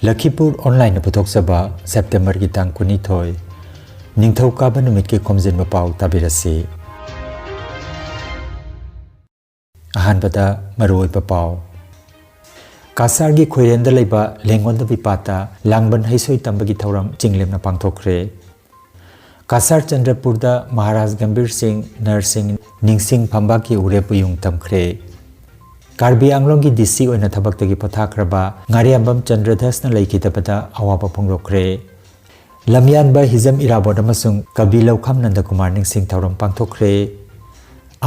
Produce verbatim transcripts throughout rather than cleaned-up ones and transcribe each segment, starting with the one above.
ꯂꯈꯤꯄꯨꯔ ꯑꯣꯟꯂꯥꯏꯟꯅ ꯄꯨꯊꯣꯛꯆꯕ ꯁꯦꯞꯇꯦꯝꯕꯔꯒꯤ ꯇꯥꯡ ꯀꯨꯟꯅꯤꯊꯣꯏ, ꯅꯤꯡꯊꯧꯀꯥꯕ ꯅꯨꯃꯤꯠꯀꯤ ꯈꯣꯝꯖꯤꯟꯕ ꯄꯥꯎ ꯇꯥꯕꯤꯔꯁꯤ꯫ ꯑꯍꯥꯟꯕꯗ ꯃꯔꯨꯑꯣꯏꯕ ꯄꯥꯎ꯫ ꯀꯥꯁꯥꯔꯒꯤ ꯈꯣꯏꯔꯦꯟꯗ ꯂꯩꯕ ꯂꯦꯡꯉꯣꯟꯗꯕꯤ ꯄꯥꯠꯇ ꯂꯥꯡꯕꯟ ꯍꯩꯁꯣꯏ ꯇꯝꯕꯒꯤ ꯊꯧꯔꯝ ꯆꯤꯡꯂꯦꯝꯅ ꯄꯥꯡꯊꯣꯛꯈ꯭ꯔꯦ꯫ ꯀꯥꯁꯥꯔ ꯆꯟꯗ꯭ꯔꯄꯨꯔꯗ ꯃꯍꯥꯔꯥꯖ ꯒꯝꯚꯤꯔ ꯁꯤꯡ ꯅꯔꯁꯤꯡ ꯅꯤꯡꯁꯤꯡ ꯐꯝꯕꯥꯛꯀꯤ ꯎꯔꯦꯞ ꯎꯌꯨꯡ ꯇꯝꯈ꯭ꯔꯦ꯫ ꯀꯥꯔꯕꯤ ꯑꯪꯂꯣꯡꯒꯤ ꯗꯤ ꯁꯤ ꯑꯣꯏꯅ ꯊꯕꯛꯇꯒꯤ ꯄꯣꯊꯥꯈ꯭ꯔꯕ ꯉꯥꯔꯤꯌꯥꯝꯕꯝ ꯆꯟꯗ꯭ꯔꯙꯁꯅ ꯂꯩꯈꯤꯗꯕꯗ ꯑꯋꯥꯕ ꯐꯣꯡꯗꯣꯛꯈ꯭ꯔꯦ꯫ ꯂꯝꯌꯥꯟꯕ ꯍꯤꯖꯝ ꯏꯔꯥꯕꯣꯠ ꯑꯃꯁꯨꯡ ꯀꯕꯤ ꯂꯧꯈꯥꯝ ꯅꯟꯗꯀꯨꯃꯥꯔ ꯅꯤꯡꯁꯤꯡ ꯊꯧꯔꯝ ꯄꯥꯡꯊꯣꯛꯈ꯭ꯔꯦ꯫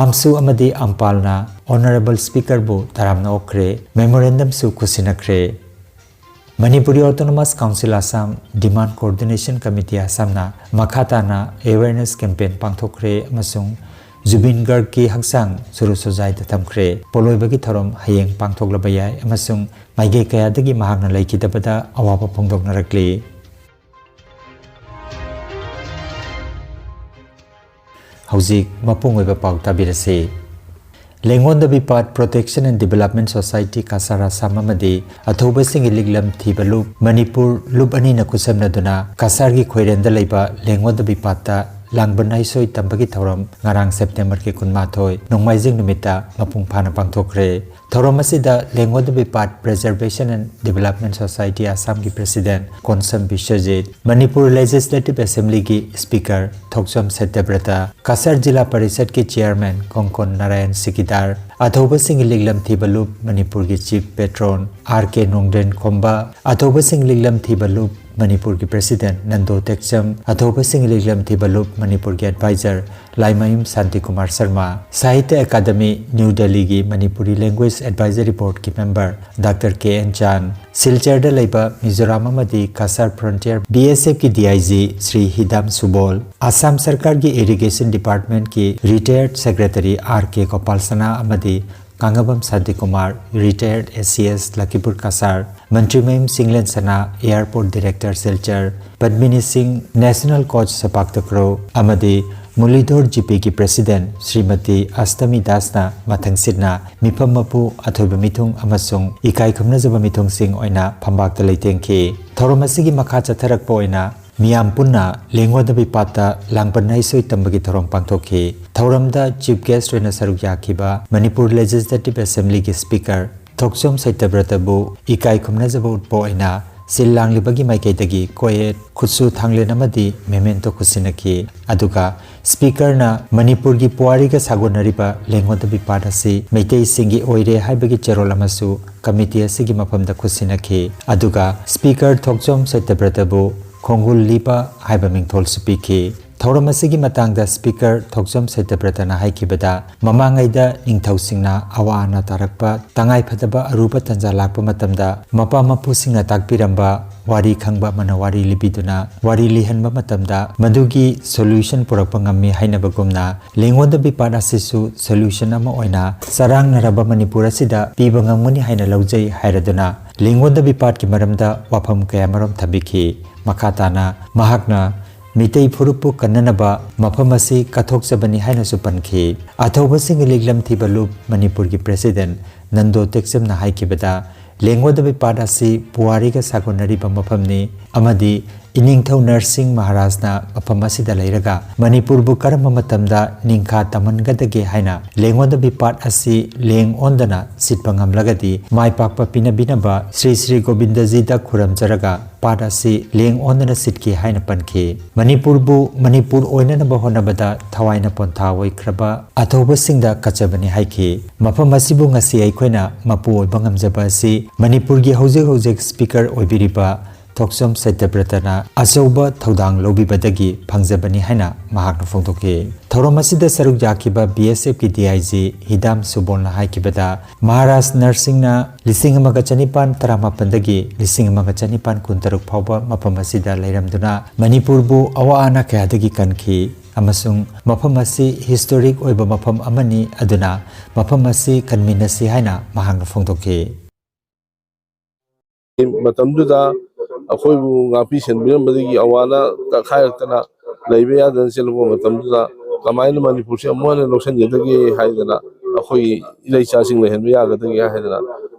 ꯑꯝꯁꯨ ꯑꯃꯗꯤ ꯑꯝꯄꯥꯜꯅ ꯑꯣꯅꯔꯦꯕꯜ ꯁ꯭ꯄꯤꯀꯔꯕꯨ ꯇꯔꯥꯝꯅ ꯑꯣꯛꯈ꯭ꯔꯦ꯫ ꯃꯦꯃꯣꯔꯦꯟꯗꯝꯁꯨ ꯈꯨꯠꯁꯤꯟꯅꯈ꯭ꯔꯦ꯫ ꯃꯅꯤꯄꯨꯔꯤ ꯑꯣꯇꯣꯅꯣꯃꯁ ꯀꯥꯎꯟꯁꯤꯜ ꯑꯁꯥꯝ, ꯗꯤꯃꯥꯟ ꯀꯣꯑꯣꯔꯗꯤꯅꯦꯁꯟ ꯀꯃꯤꯇꯤ ꯑꯁꯥꯝꯅ ꯃꯈꯥ ꯇꯥꯅ ꯑꯦꯋꯦꯔꯅꯦꯁ ꯀꯦꯝꯄꯦꯟ ꯄꯥꯡꯊꯣꯛꯈ꯭ꯔꯦ ꯑꯃꯁꯨꯡ ꯖꯨꯕꯤꯟ ꯒꯔꯒꯀꯤ ꯍꯛꯆꯥꯡ ꯁꯨꯔꯨ ꯁꯨꯖꯥꯏꯗ ꯊꯝꯈ꯭ꯔꯦ꯫ ꯄꯣꯂꯣꯏꯕꯒꯤ ꯊꯧꯔꯝ ꯍꯌꯦꯡ ꯄꯥꯡꯊꯣꯛꯂꯕ ꯌꯥꯏ ꯑꯃꯁꯨꯡ ꯃꯥꯏꯀꯩ ꯀꯌꯥꯗꯒꯤ ꯃꯍꯥꯛꯅ ꯂꯩꯈꯤꯗꯕꯗ ꯑꯋꯥꯕ ꯐꯣꯡꯗꯣꯛꯅꯔꯛꯂꯤ꯫ ꯍꯧꯖꯤꯛ ꯃꯄꯨꯡ ꯑꯣꯏꯕ ꯄꯥꯎ ꯇꯥꯕꯤꯔꯁꯤ꯫ ꯂꯦꯡꯉꯣꯟꯗꯕꯤ ꯄꯥꯠ Protection and Development Society Cachar Assam ꯑꯃꯗꯤ ꯑꯊꯧꯕꯁꯤꯡꯒꯤ ꯂꯤꯛꯂꯝ ꯊꯤꯕ ꯂꯨꯞ ꯃꯅꯤꯄꯨꯔ ꯂꯨꯞ ꯑꯅꯤꯅ ꯈꯨꯠꯁꯝꯅꯗꯨꯅ ꯀꯁꯥꯔꯒꯤ ꯈꯣꯏꯔꯦꯟꯗ ꯂꯩꯕ ꯂꯦꯡꯉꯣꯟꯗꯕꯤ ꯄꯥꯠꯇ ꯂꯥꯡꯕꯟ ꯍꯩꯁꯣꯏ ꯇꯝꯕꯒꯤ ꯊꯧꯔꯝ ꯉꯔꯥꯡ ꯁꯦꯞꯇꯦꯝꯕꯔꯒꯤ ꯀꯨꯟꯃꯥꯊꯣꯏ ꯅꯣꯡꯃꯥꯏꯖꯤꯡ ꯅꯨꯃꯤꯠꯇ ꯃꯄꯨꯡ ꯐꯥꯅ ꯄꯥꯡꯊꯣꯛꯈ꯭ꯔꯦ꯫ ꯊꯧꯔꯝ ꯑꯁꯤꯗ ꯂꯦꯡꯉꯣꯟꯗꯕꯤ ꯄꯥꯠ Preservation and Development Society ꯑꯁꯥꯝꯒꯤ ꯄ꯭ꯔꯦꯁꯤꯗꯦꯟꯠ ꯀꯣꯟꯁꯝ ꯕꯤꯁ꯭ꯋꯖꯤꯠ, ꯃꯅꯤꯄꯨꯔ ꯂꯦꯖꯤꯁꯂꯦꯇꯤꯚ ꯑꯦꯁꯦꯝꯕ꯭ꯂꯤꯒꯤ ꯁ꯭ꯄꯤꯀꯔ ꯊꯣꯛꯆꯣꯝ ꯁꯇ꯭ꯌꯕ꯭ꯔꯇ, ꯀꯁꯥꯔ ꯖꯤꯂꯥ ꯄꯔꯤꯁꯠꯀꯤ ꯆꯤꯌꯔꯃꯦꯟ ꯀꯣꯡꯀꯣꯟ ꯅꯥꯔꯥꯌꯟ ꯁꯤꯀꯤꯗꯥꯔ, ꯑꯊꯧꯕꯁꯤꯡꯒꯤ ꯂꯤꯛꯂꯝ ꯊꯤꯕ ꯂꯨꯞ ꯃꯅꯤꯄꯨꯔꯒꯤ ꯆꯤꯐ ꯄꯦꯇ꯭ꯔꯣꯟ ꯑꯥꯔ ꯀꯦ ꯅꯣꯡꯗ꯭ꯔꯦꯟ ꯈꯣꯝꯕ, ꯑꯊꯧꯕꯁꯤꯡꯒꯤ ꯂꯤꯛꯂꯝ ꯊꯤꯕ ꯂꯨꯞ ꯃꯅꯤꯄꯨꯔꯒꯤ ꯄ꯭ꯔꯦꯁꯤꯗꯦꯟꯠ ꯅꯟꯗꯣ ꯇꯦꯛꯆꯝ, ꯑꯊꯧꯕꯁꯤꯡꯒꯤ ꯂꯤꯛꯂꯝ ꯊꯤꯕ ꯂꯨꯞ ꯃꯅꯤꯄꯨꯔꯒꯤ adviser Laimayum Shantikumar Sharma, Sahitya academy new ꯗꯦꯜꯂꯤꯒꯤ ꯃꯅꯤꯄꯨꯔꯤ ꯂꯦꯡꯒ꯭ꯋꯦꯖ ꯑꯦꯗꯚꯥꯏꯖꯔꯤ ꯕꯣꯔꯗꯀꯤ member doctor K N Chan, ꯁꯤꯜꯆꯔꯗ ꯂꯩꯕ ꯃꯤꯖꯣꯔꯥꯝ ꯑꯃꯗꯤ ꯀꯁꯥꯔ ꯐ꯭ꯔꯟꯇꯤꯌꯔ ꯕꯤ ꯑꯦꯁ ꯑꯦꯐꯀꯤ D I G Shri Hidam Subol, Assam ꯁꯔꯀꯥꯔꯒꯤ ꯏꯔꯤꯒꯦꯁꯟ ꯗꯤꯄꯥꯔꯠꯃꯦꯟꯠꯀꯤ retired secretary R K Gopal Sana ꯑꯃꯗꯤ ꯀꯥꯡꯉꯕꯝ ꯁꯥꯟꯇꯤꯀꯨꯃꯥꯔ, ꯔꯤꯇꯥꯌꯔꯗ ꯑꯦ ꯁꯤ ꯑꯦꯁ ꯂꯈꯤꯄꯨꯔ ꯀꯁꯥꯔ, ꯃꯟꯇ꯭ꯔꯤꯃꯌꯨꯝ ꯆꯤꯡꯂꯦꯟ ꯁꯅꯥ, ꯑꯦꯌꯔꯄꯣꯔꯠ ꯗꯤꯔꯦꯛꯇꯔ ꯁꯤꯜꯆꯔ, ꯄꯗꯃꯤꯅꯤ ꯁꯤꯡ, ꯅꯦꯁꯅꯦꯜ ꯀꯣꯆ ꯁꯄꯥꯛ ꯇꯀ꯭ꯔꯣ ꯑꯃꯗꯤ ꯃꯨꯔꯂꯤꯙꯣꯔ ꯖꯤꯄꯦꯒꯤ ꯄ꯭ꯔꯦꯁꯤꯗꯦꯟ ꯁ꯭ꯔꯤꯃꯇꯤ ꯑꯁꯇꯃꯤ ꯗꯥꯁꯅ ꯃꯊꯪꯁꯤꯠꯅ ꯃꯤꯐꯝ ꯃꯄꯨ, ꯑꯊꯣꯏꯕ ꯃꯤꯊꯨꯡ ꯑꯃꯁꯨꯡ ꯏꯀꯥꯏ ꯈꯨꯝꯅꯖꯕ ꯃꯤꯊꯨꯡꯁꯤꯡ ꯑꯣꯏꯅ ꯐꯝꯕꯥꯛꯇ ꯂꯩꯇꯦꯡꯈꯤ꯫ ꯊꯧꯔꯝ ꯑꯁꯤꯒꯤ ꯃꯈꯥ ꯆꯠꯊꯔꯛꯄ ꯑꯣꯏꯅ ꯃꯤꯌꯥꯝ ꯄꯨꯟꯅ ꯂꯦꯡꯒꯣꯟꯗꯕꯤ ꯄꯥꯠꯇ ꯂꯥꯡꯕꯟ ꯍꯩꯁꯣꯏ ꯇꯝꯕꯒꯤ ꯊꯧꯔꯝ ꯄꯥꯡꯊꯣꯛꯈꯤ꯫ ꯊꯧꯔꯝꯗ ꯆꯤꯐ ꯒꯦꯁ꯭ꯠ ꯑꯣꯏꯅ ꯁꯔꯨꯛ ꯌꯥꯈꯤꯕ ꯃꯅꯤꯄꯨꯔ ꯂꯦꯖꯤꯁꯂꯦꯇꯤꯚ ꯑꯦꯁꯦꯝꯕ꯭ꯂꯤꯒꯤ ꯁ꯭ꯄꯤꯀꯔ ꯊꯣꯛꯆꯣꯝ ꯁꯩꯇꯕ꯭ꯔꯇꯕꯨ ꯏꯀꯥꯏ ꯈꯨꯝꯅꯖꯕ ꯎꯠꯄ ꯑꯣꯏꯅ ꯁꯤꯜ ꯂꯥꯡꯂꯤꯕꯒꯤ ꯃꯥꯏꯀꯩꯗꯒꯤ ꯀꯣꯌꯦꯠ, ꯈꯨꯠꯁꯨ ꯊꯥꯡꯂꯦꯟ ꯑꯃꯗꯤ ꯃꯦꯃꯦꯟꯇꯣ ꯈꯨꯠꯁꯤꯟꯅꯈꯤ꯫ ꯑꯗꯨꯒ ꯁ꯭ꯄꯤꯀꯔꯅ ꯃꯅꯤꯄꯨꯔꯒꯤ ꯄꯨꯋꯥꯔꯤꯒ ꯁꯥꯒꯣꯟꯅꯔꯤꯕ ꯂꯦꯡꯒꯣꯟꯗꯕꯤ ꯄꯥꯠ ꯑꯁꯤ ꯃꯩꯇꯩꯁꯤꯡꯒꯤ ꯑꯣꯏꯔꯦ ꯍꯥꯏꯕꯒꯤ ꯆꯦꯔꯣꯜ ꯑꯃꯁꯨ ꯀꯃꯤꯇꯤ ꯑꯁꯤꯒꯤ ꯃꯐꯝꯗ ꯈꯨꯠꯁꯤꯟꯅꯈꯤ꯫ ꯑꯗꯨꯒ ꯁ꯭ꯄꯤꯀꯔ ꯊꯣꯛꯆꯣꯝ ꯁꯩꯇꯕ꯭ꯔꯇꯕꯨ ꯈꯣꯡꯒꯨꯜ ꯂꯤꯕ ꯍꯥꯏꯕ ꯃꯤꯡꯊꯣꯜꯁꯨ ꯄꯤꯈꯤ꯫ ꯊꯧꯔꯝ ꯑꯁꯤꯒꯤ ꯃꯇꯥꯡꯗ ꯁ꯭ꯄꯤꯀꯔ ꯊꯣꯛꯆꯣꯝ ꯁꯩꯇꯕ꯭ꯔꯇꯅ ꯍꯥꯏꯈꯤꯕꯗ, ꯃꯃꯥꯡꯉꯩꯗ ꯅꯤꯡꯊꯧꯁꯤꯡꯅ ꯑꯋꯥ ꯑꯅꯥ ꯇꯥꯔꯛꯄ, ꯇꯉꯥꯏꯐꯗꯕ ꯑꯔꯨꯕ ꯇꯟꯖꯥ ꯂꯥꯛꯄ ꯃꯇꯝꯗ ꯃꯄꯥ ꯃꯄꯨꯁꯤꯡꯅ ꯇꯥꯛꯄꯤꯔꯝꯕ ꯋꯥꯔꯤ ꯈꯪꯕ ꯑꯃꯅ ꯋꯥꯔꯤ ꯂꯤꯕꯤꯗꯨꯅ ꯋꯥꯔꯤ ꯂꯤꯍꯟꯕ ꯃꯇꯝꯗ ꯃꯗꯨꯒꯤ ꯁꯣꯂ꯭ꯌꯨꯁꯟ ꯄꯨꯔꯛꯄ ꯉꯝꯃꯤ ꯍꯥꯏꯅꯕꯒꯨꯝꯅ, ꯂꯦꯡꯒꯣꯟꯗꯕꯤ ꯄꯥꯠ ꯑꯁꯤꯁꯨ ꯁꯣꯂ꯭ꯌꯨꯁꯟ ꯑꯃ ꯑꯣꯏꯅ ꯆꯔꯥꯡꯅꯔꯕ ꯃꯅꯤꯄꯨꯔ ꯑꯁꯤꯗ ꯄꯤꯕ ꯉꯝꯒꯅꯤ ꯍꯥꯏꯅ ꯂꯧꯖꯩ ꯍꯥꯏꯔꯗꯨꯅ, ꯂꯦꯡꯒꯣꯟꯗꯕꯤ ꯄꯥꯠꯀꯤ ꯃꯔꯝꯗ ꯋꯥꯐꯝ ꯀꯌꯥꯃꯔꯨꯝ ꯊꯝꯕꯤꯈꯤ꯫ ꯃꯈꯥ ꯇꯥꯅ ꯃꯍꯥꯛꯅ ꯃꯤꯇꯩ ꯐꯨꯔꯨꯞꯄꯨ ꯀꯟꯅꯅꯕ ꯃꯐꯝ ꯑꯁꯤ ꯀꯠꯊꯣꯛꯆꯕꯅꯤ ꯍꯥꯏꯅꯁꯨ ꯄꯟꯈꯤ꯫ ꯑꯊꯧꯕꯁꯤꯡꯒꯤ ꯂꯤꯛꯂꯝ ꯊꯤꯕ ꯂꯨꯞ ꯃꯅꯤꯄꯨꯔꯒꯤ ꯄ꯭ꯔꯦꯁꯤꯗꯦꯟ ꯅꯟꯗꯣ ꯇꯦꯛꯆꯝꯅ ꯍꯥꯏꯈꯤꯕꯗ, ꯂꯦꯡꯒꯣꯟꯗꯕꯤ ꯄꯥꯠ ꯑꯁꯤ ꯄꯨꯋꯥꯔꯤꯒ ꯁꯥꯒꯣꯟꯅꯔꯤꯕ ꯃꯐꯝꯅꯤ ꯑꯃꯗꯤ ꯏꯅꯤꯡꯊꯧ ꯅꯔꯁꯤꯡ ꯃꯍꯥꯔꯥꯖꯅ ꯃꯐꯝ ꯑꯁꯤꯗ ꯂꯩꯔꯒ ꯃꯅꯤꯄꯨꯔꯕꯨ ꯀꯔꯝꯕ ꯃꯇꯝꯗ ꯅꯤꯡꯈꯥ ꯇꯝꯍꯟꯒꯗꯒꯦ ꯍꯥꯏꯅ ꯂꯦꯡꯒꯣꯟꯗꯕꯤ ꯄꯥꯠ ꯑꯁꯤ ꯂꯦꯡ ꯑꯣꯟꯗꯅ ꯁꯤꯠꯄ ꯉꯝꯂꯒꯗꯤ ꯃꯥꯏ ꯄꯥꯛꯄ ꯄꯤꯅꯕꯤꯅꯕ ꯁ꯭ꯔꯤ ꯁ꯭ꯔꯤ ꯒꯣꯕꯤꯟꯗꯖꯤꯗ ꯈꯨꯔꯨꯝꯖꯔꯒ ꯄꯥꯠ ꯑꯁꯤ ꯂꯦꯡ ꯑꯣꯟꯗꯅ ꯁꯤꯠꯈꯤ ꯍꯥꯏꯅ ꯄꯟꯈꯤ꯫ ꯃꯅꯤꯄꯨꯔꯕꯨ ꯃꯅꯤꯄꯨꯔ ꯑꯣꯏꯅꯅꯕ ꯍꯣꯠꯅꯕꯗ ꯊꯋꯥꯏꯅ ꯄꯣꯟꯊꯥ ꯑꯣꯏꯈ꯭ꯔꯕ ꯑꯊꯧꯕꯁꯤꯡꯗ ꯀꯠꯆꯕꯅꯤ ꯍꯥꯏꯈꯤ꯫ ꯃꯐꯝ ꯑꯁꯤꯕꯨ ꯉꯁꯤ ꯑꯩꯈꯣꯏꯅ ꯃꯄꯨ ꯑꯣꯏꯕ ꯉꯝꯖꯕ ꯑꯁꯤ ꯃꯅꯤꯄꯨꯔꯒꯤ ꯍꯧꯖꯤꯛ ꯍꯧꯖꯤꯛ ꯁ꯭ꯄꯤꯀꯔ ꯑꯣꯏꯕꯤꯔꯤꯕ ꯊꯣꯛꯆꯣꯝ ꯁꯇ꯭ꯌꯕ꯭ꯔꯇꯅ ꯑꯆꯧꯕ ꯊꯧꯗꯥꯡ ꯂꯧꯕꯤꯕꯗꯒꯤ ꯐꯪꯖꯕꯅꯤ ꯍꯥꯏꯅ ꯃꯍꯥꯛꯅ ꯐꯣꯡꯗꯣꯛꯈꯤ꯫ ꯊꯧꯔꯝ ꯑꯁꯤꯗ ꯁꯔꯨꯛ ꯌꯥꯈꯤꯕ ꯕꯤ ꯑꯦꯁ ꯑꯦꯐꯀꯤ ꯗꯤ ꯑꯥꯏ ꯖꯤ ꯍꯤꯗꯥꯝ ꯁꯨꯕꯣꯜꯅ ꯍꯥꯏꯈꯤꯕꯗ, ꯃꯍꯥꯔꯥꯖ ꯅꯔꯁꯤꯡꯅ ꯂꯤꯁꯤꯡ ꯑꯃꯒ ꯆꯅꯤꯄꯥꯟ ꯇꯔꯥꯃꯥꯄꯟꯗꯒꯤ ꯂꯤꯁꯤꯡ ꯑꯃꯒ ꯆꯅꯤꯄꯥꯟ ꯀꯨꯟꯇꯔꯨꯛ ꯐꯥꯎꯕ ꯃꯐꯝ ꯑꯁꯤꯗ ꯂꯩꯔꯝꯗꯨꯅ ꯃꯅꯤꯄꯨꯔꯕꯨ ꯑꯋꯥ ꯑꯅꯥ ꯀꯌꯥꯗꯒꯤ ꯀꯟꯈꯤ ꯑꯃꯁꯨꯡ ꯃꯐꯝ ꯑꯁꯤ ꯍꯤꯁꯇꯣꯔꯤꯛ ꯑꯣꯏꯕ ꯃꯐꯝ ꯑꯃꯅꯤ, ꯑꯗꯨꯅ ꯃꯐꯝ ꯑꯁꯤ ꯀꯟꯃꯤꯟꯅꯁꯤ ꯍꯥꯏꯅ ꯃꯍꯥꯛꯅ ꯐꯣꯡꯗꯣꯛꯈꯤ꯫ ꯃꯇꯝꯗꯨꯗ ꯑꯩꯈꯣꯏꯕꯨ ꯉꯥꯛꯄꯤ ꯁꯦꯟꯕꯤꯔꯝꯕꯗꯒꯤ ꯑꯋꯥꯅ ꯇꯛꯈꯥꯏꯔꯛꯇꯅ ꯂꯩꯕ ꯌꯥꯗꯅ ꯆꯦꯜꯂꯛꯄ ꯃꯇꯝꯗꯨꯗ ꯀꯃꯥꯏꯅ ꯃꯅꯤꯄꯨꯔꯁꯤ ꯑꯃꯨꯛ ꯍꯟꯅ ꯂꯧꯁꯤꯟꯒꯗꯒꯦ ꯍꯥꯏꯗꯅ, ꯑꯩꯈꯣꯏꯒꯤ ꯏꯔꯩꯆꯥꯁꯤꯡ ꯂꯩꯍꯟꯕ ꯌꯥꯒꯗꯒꯦ ꯍꯥꯏꯗꯅ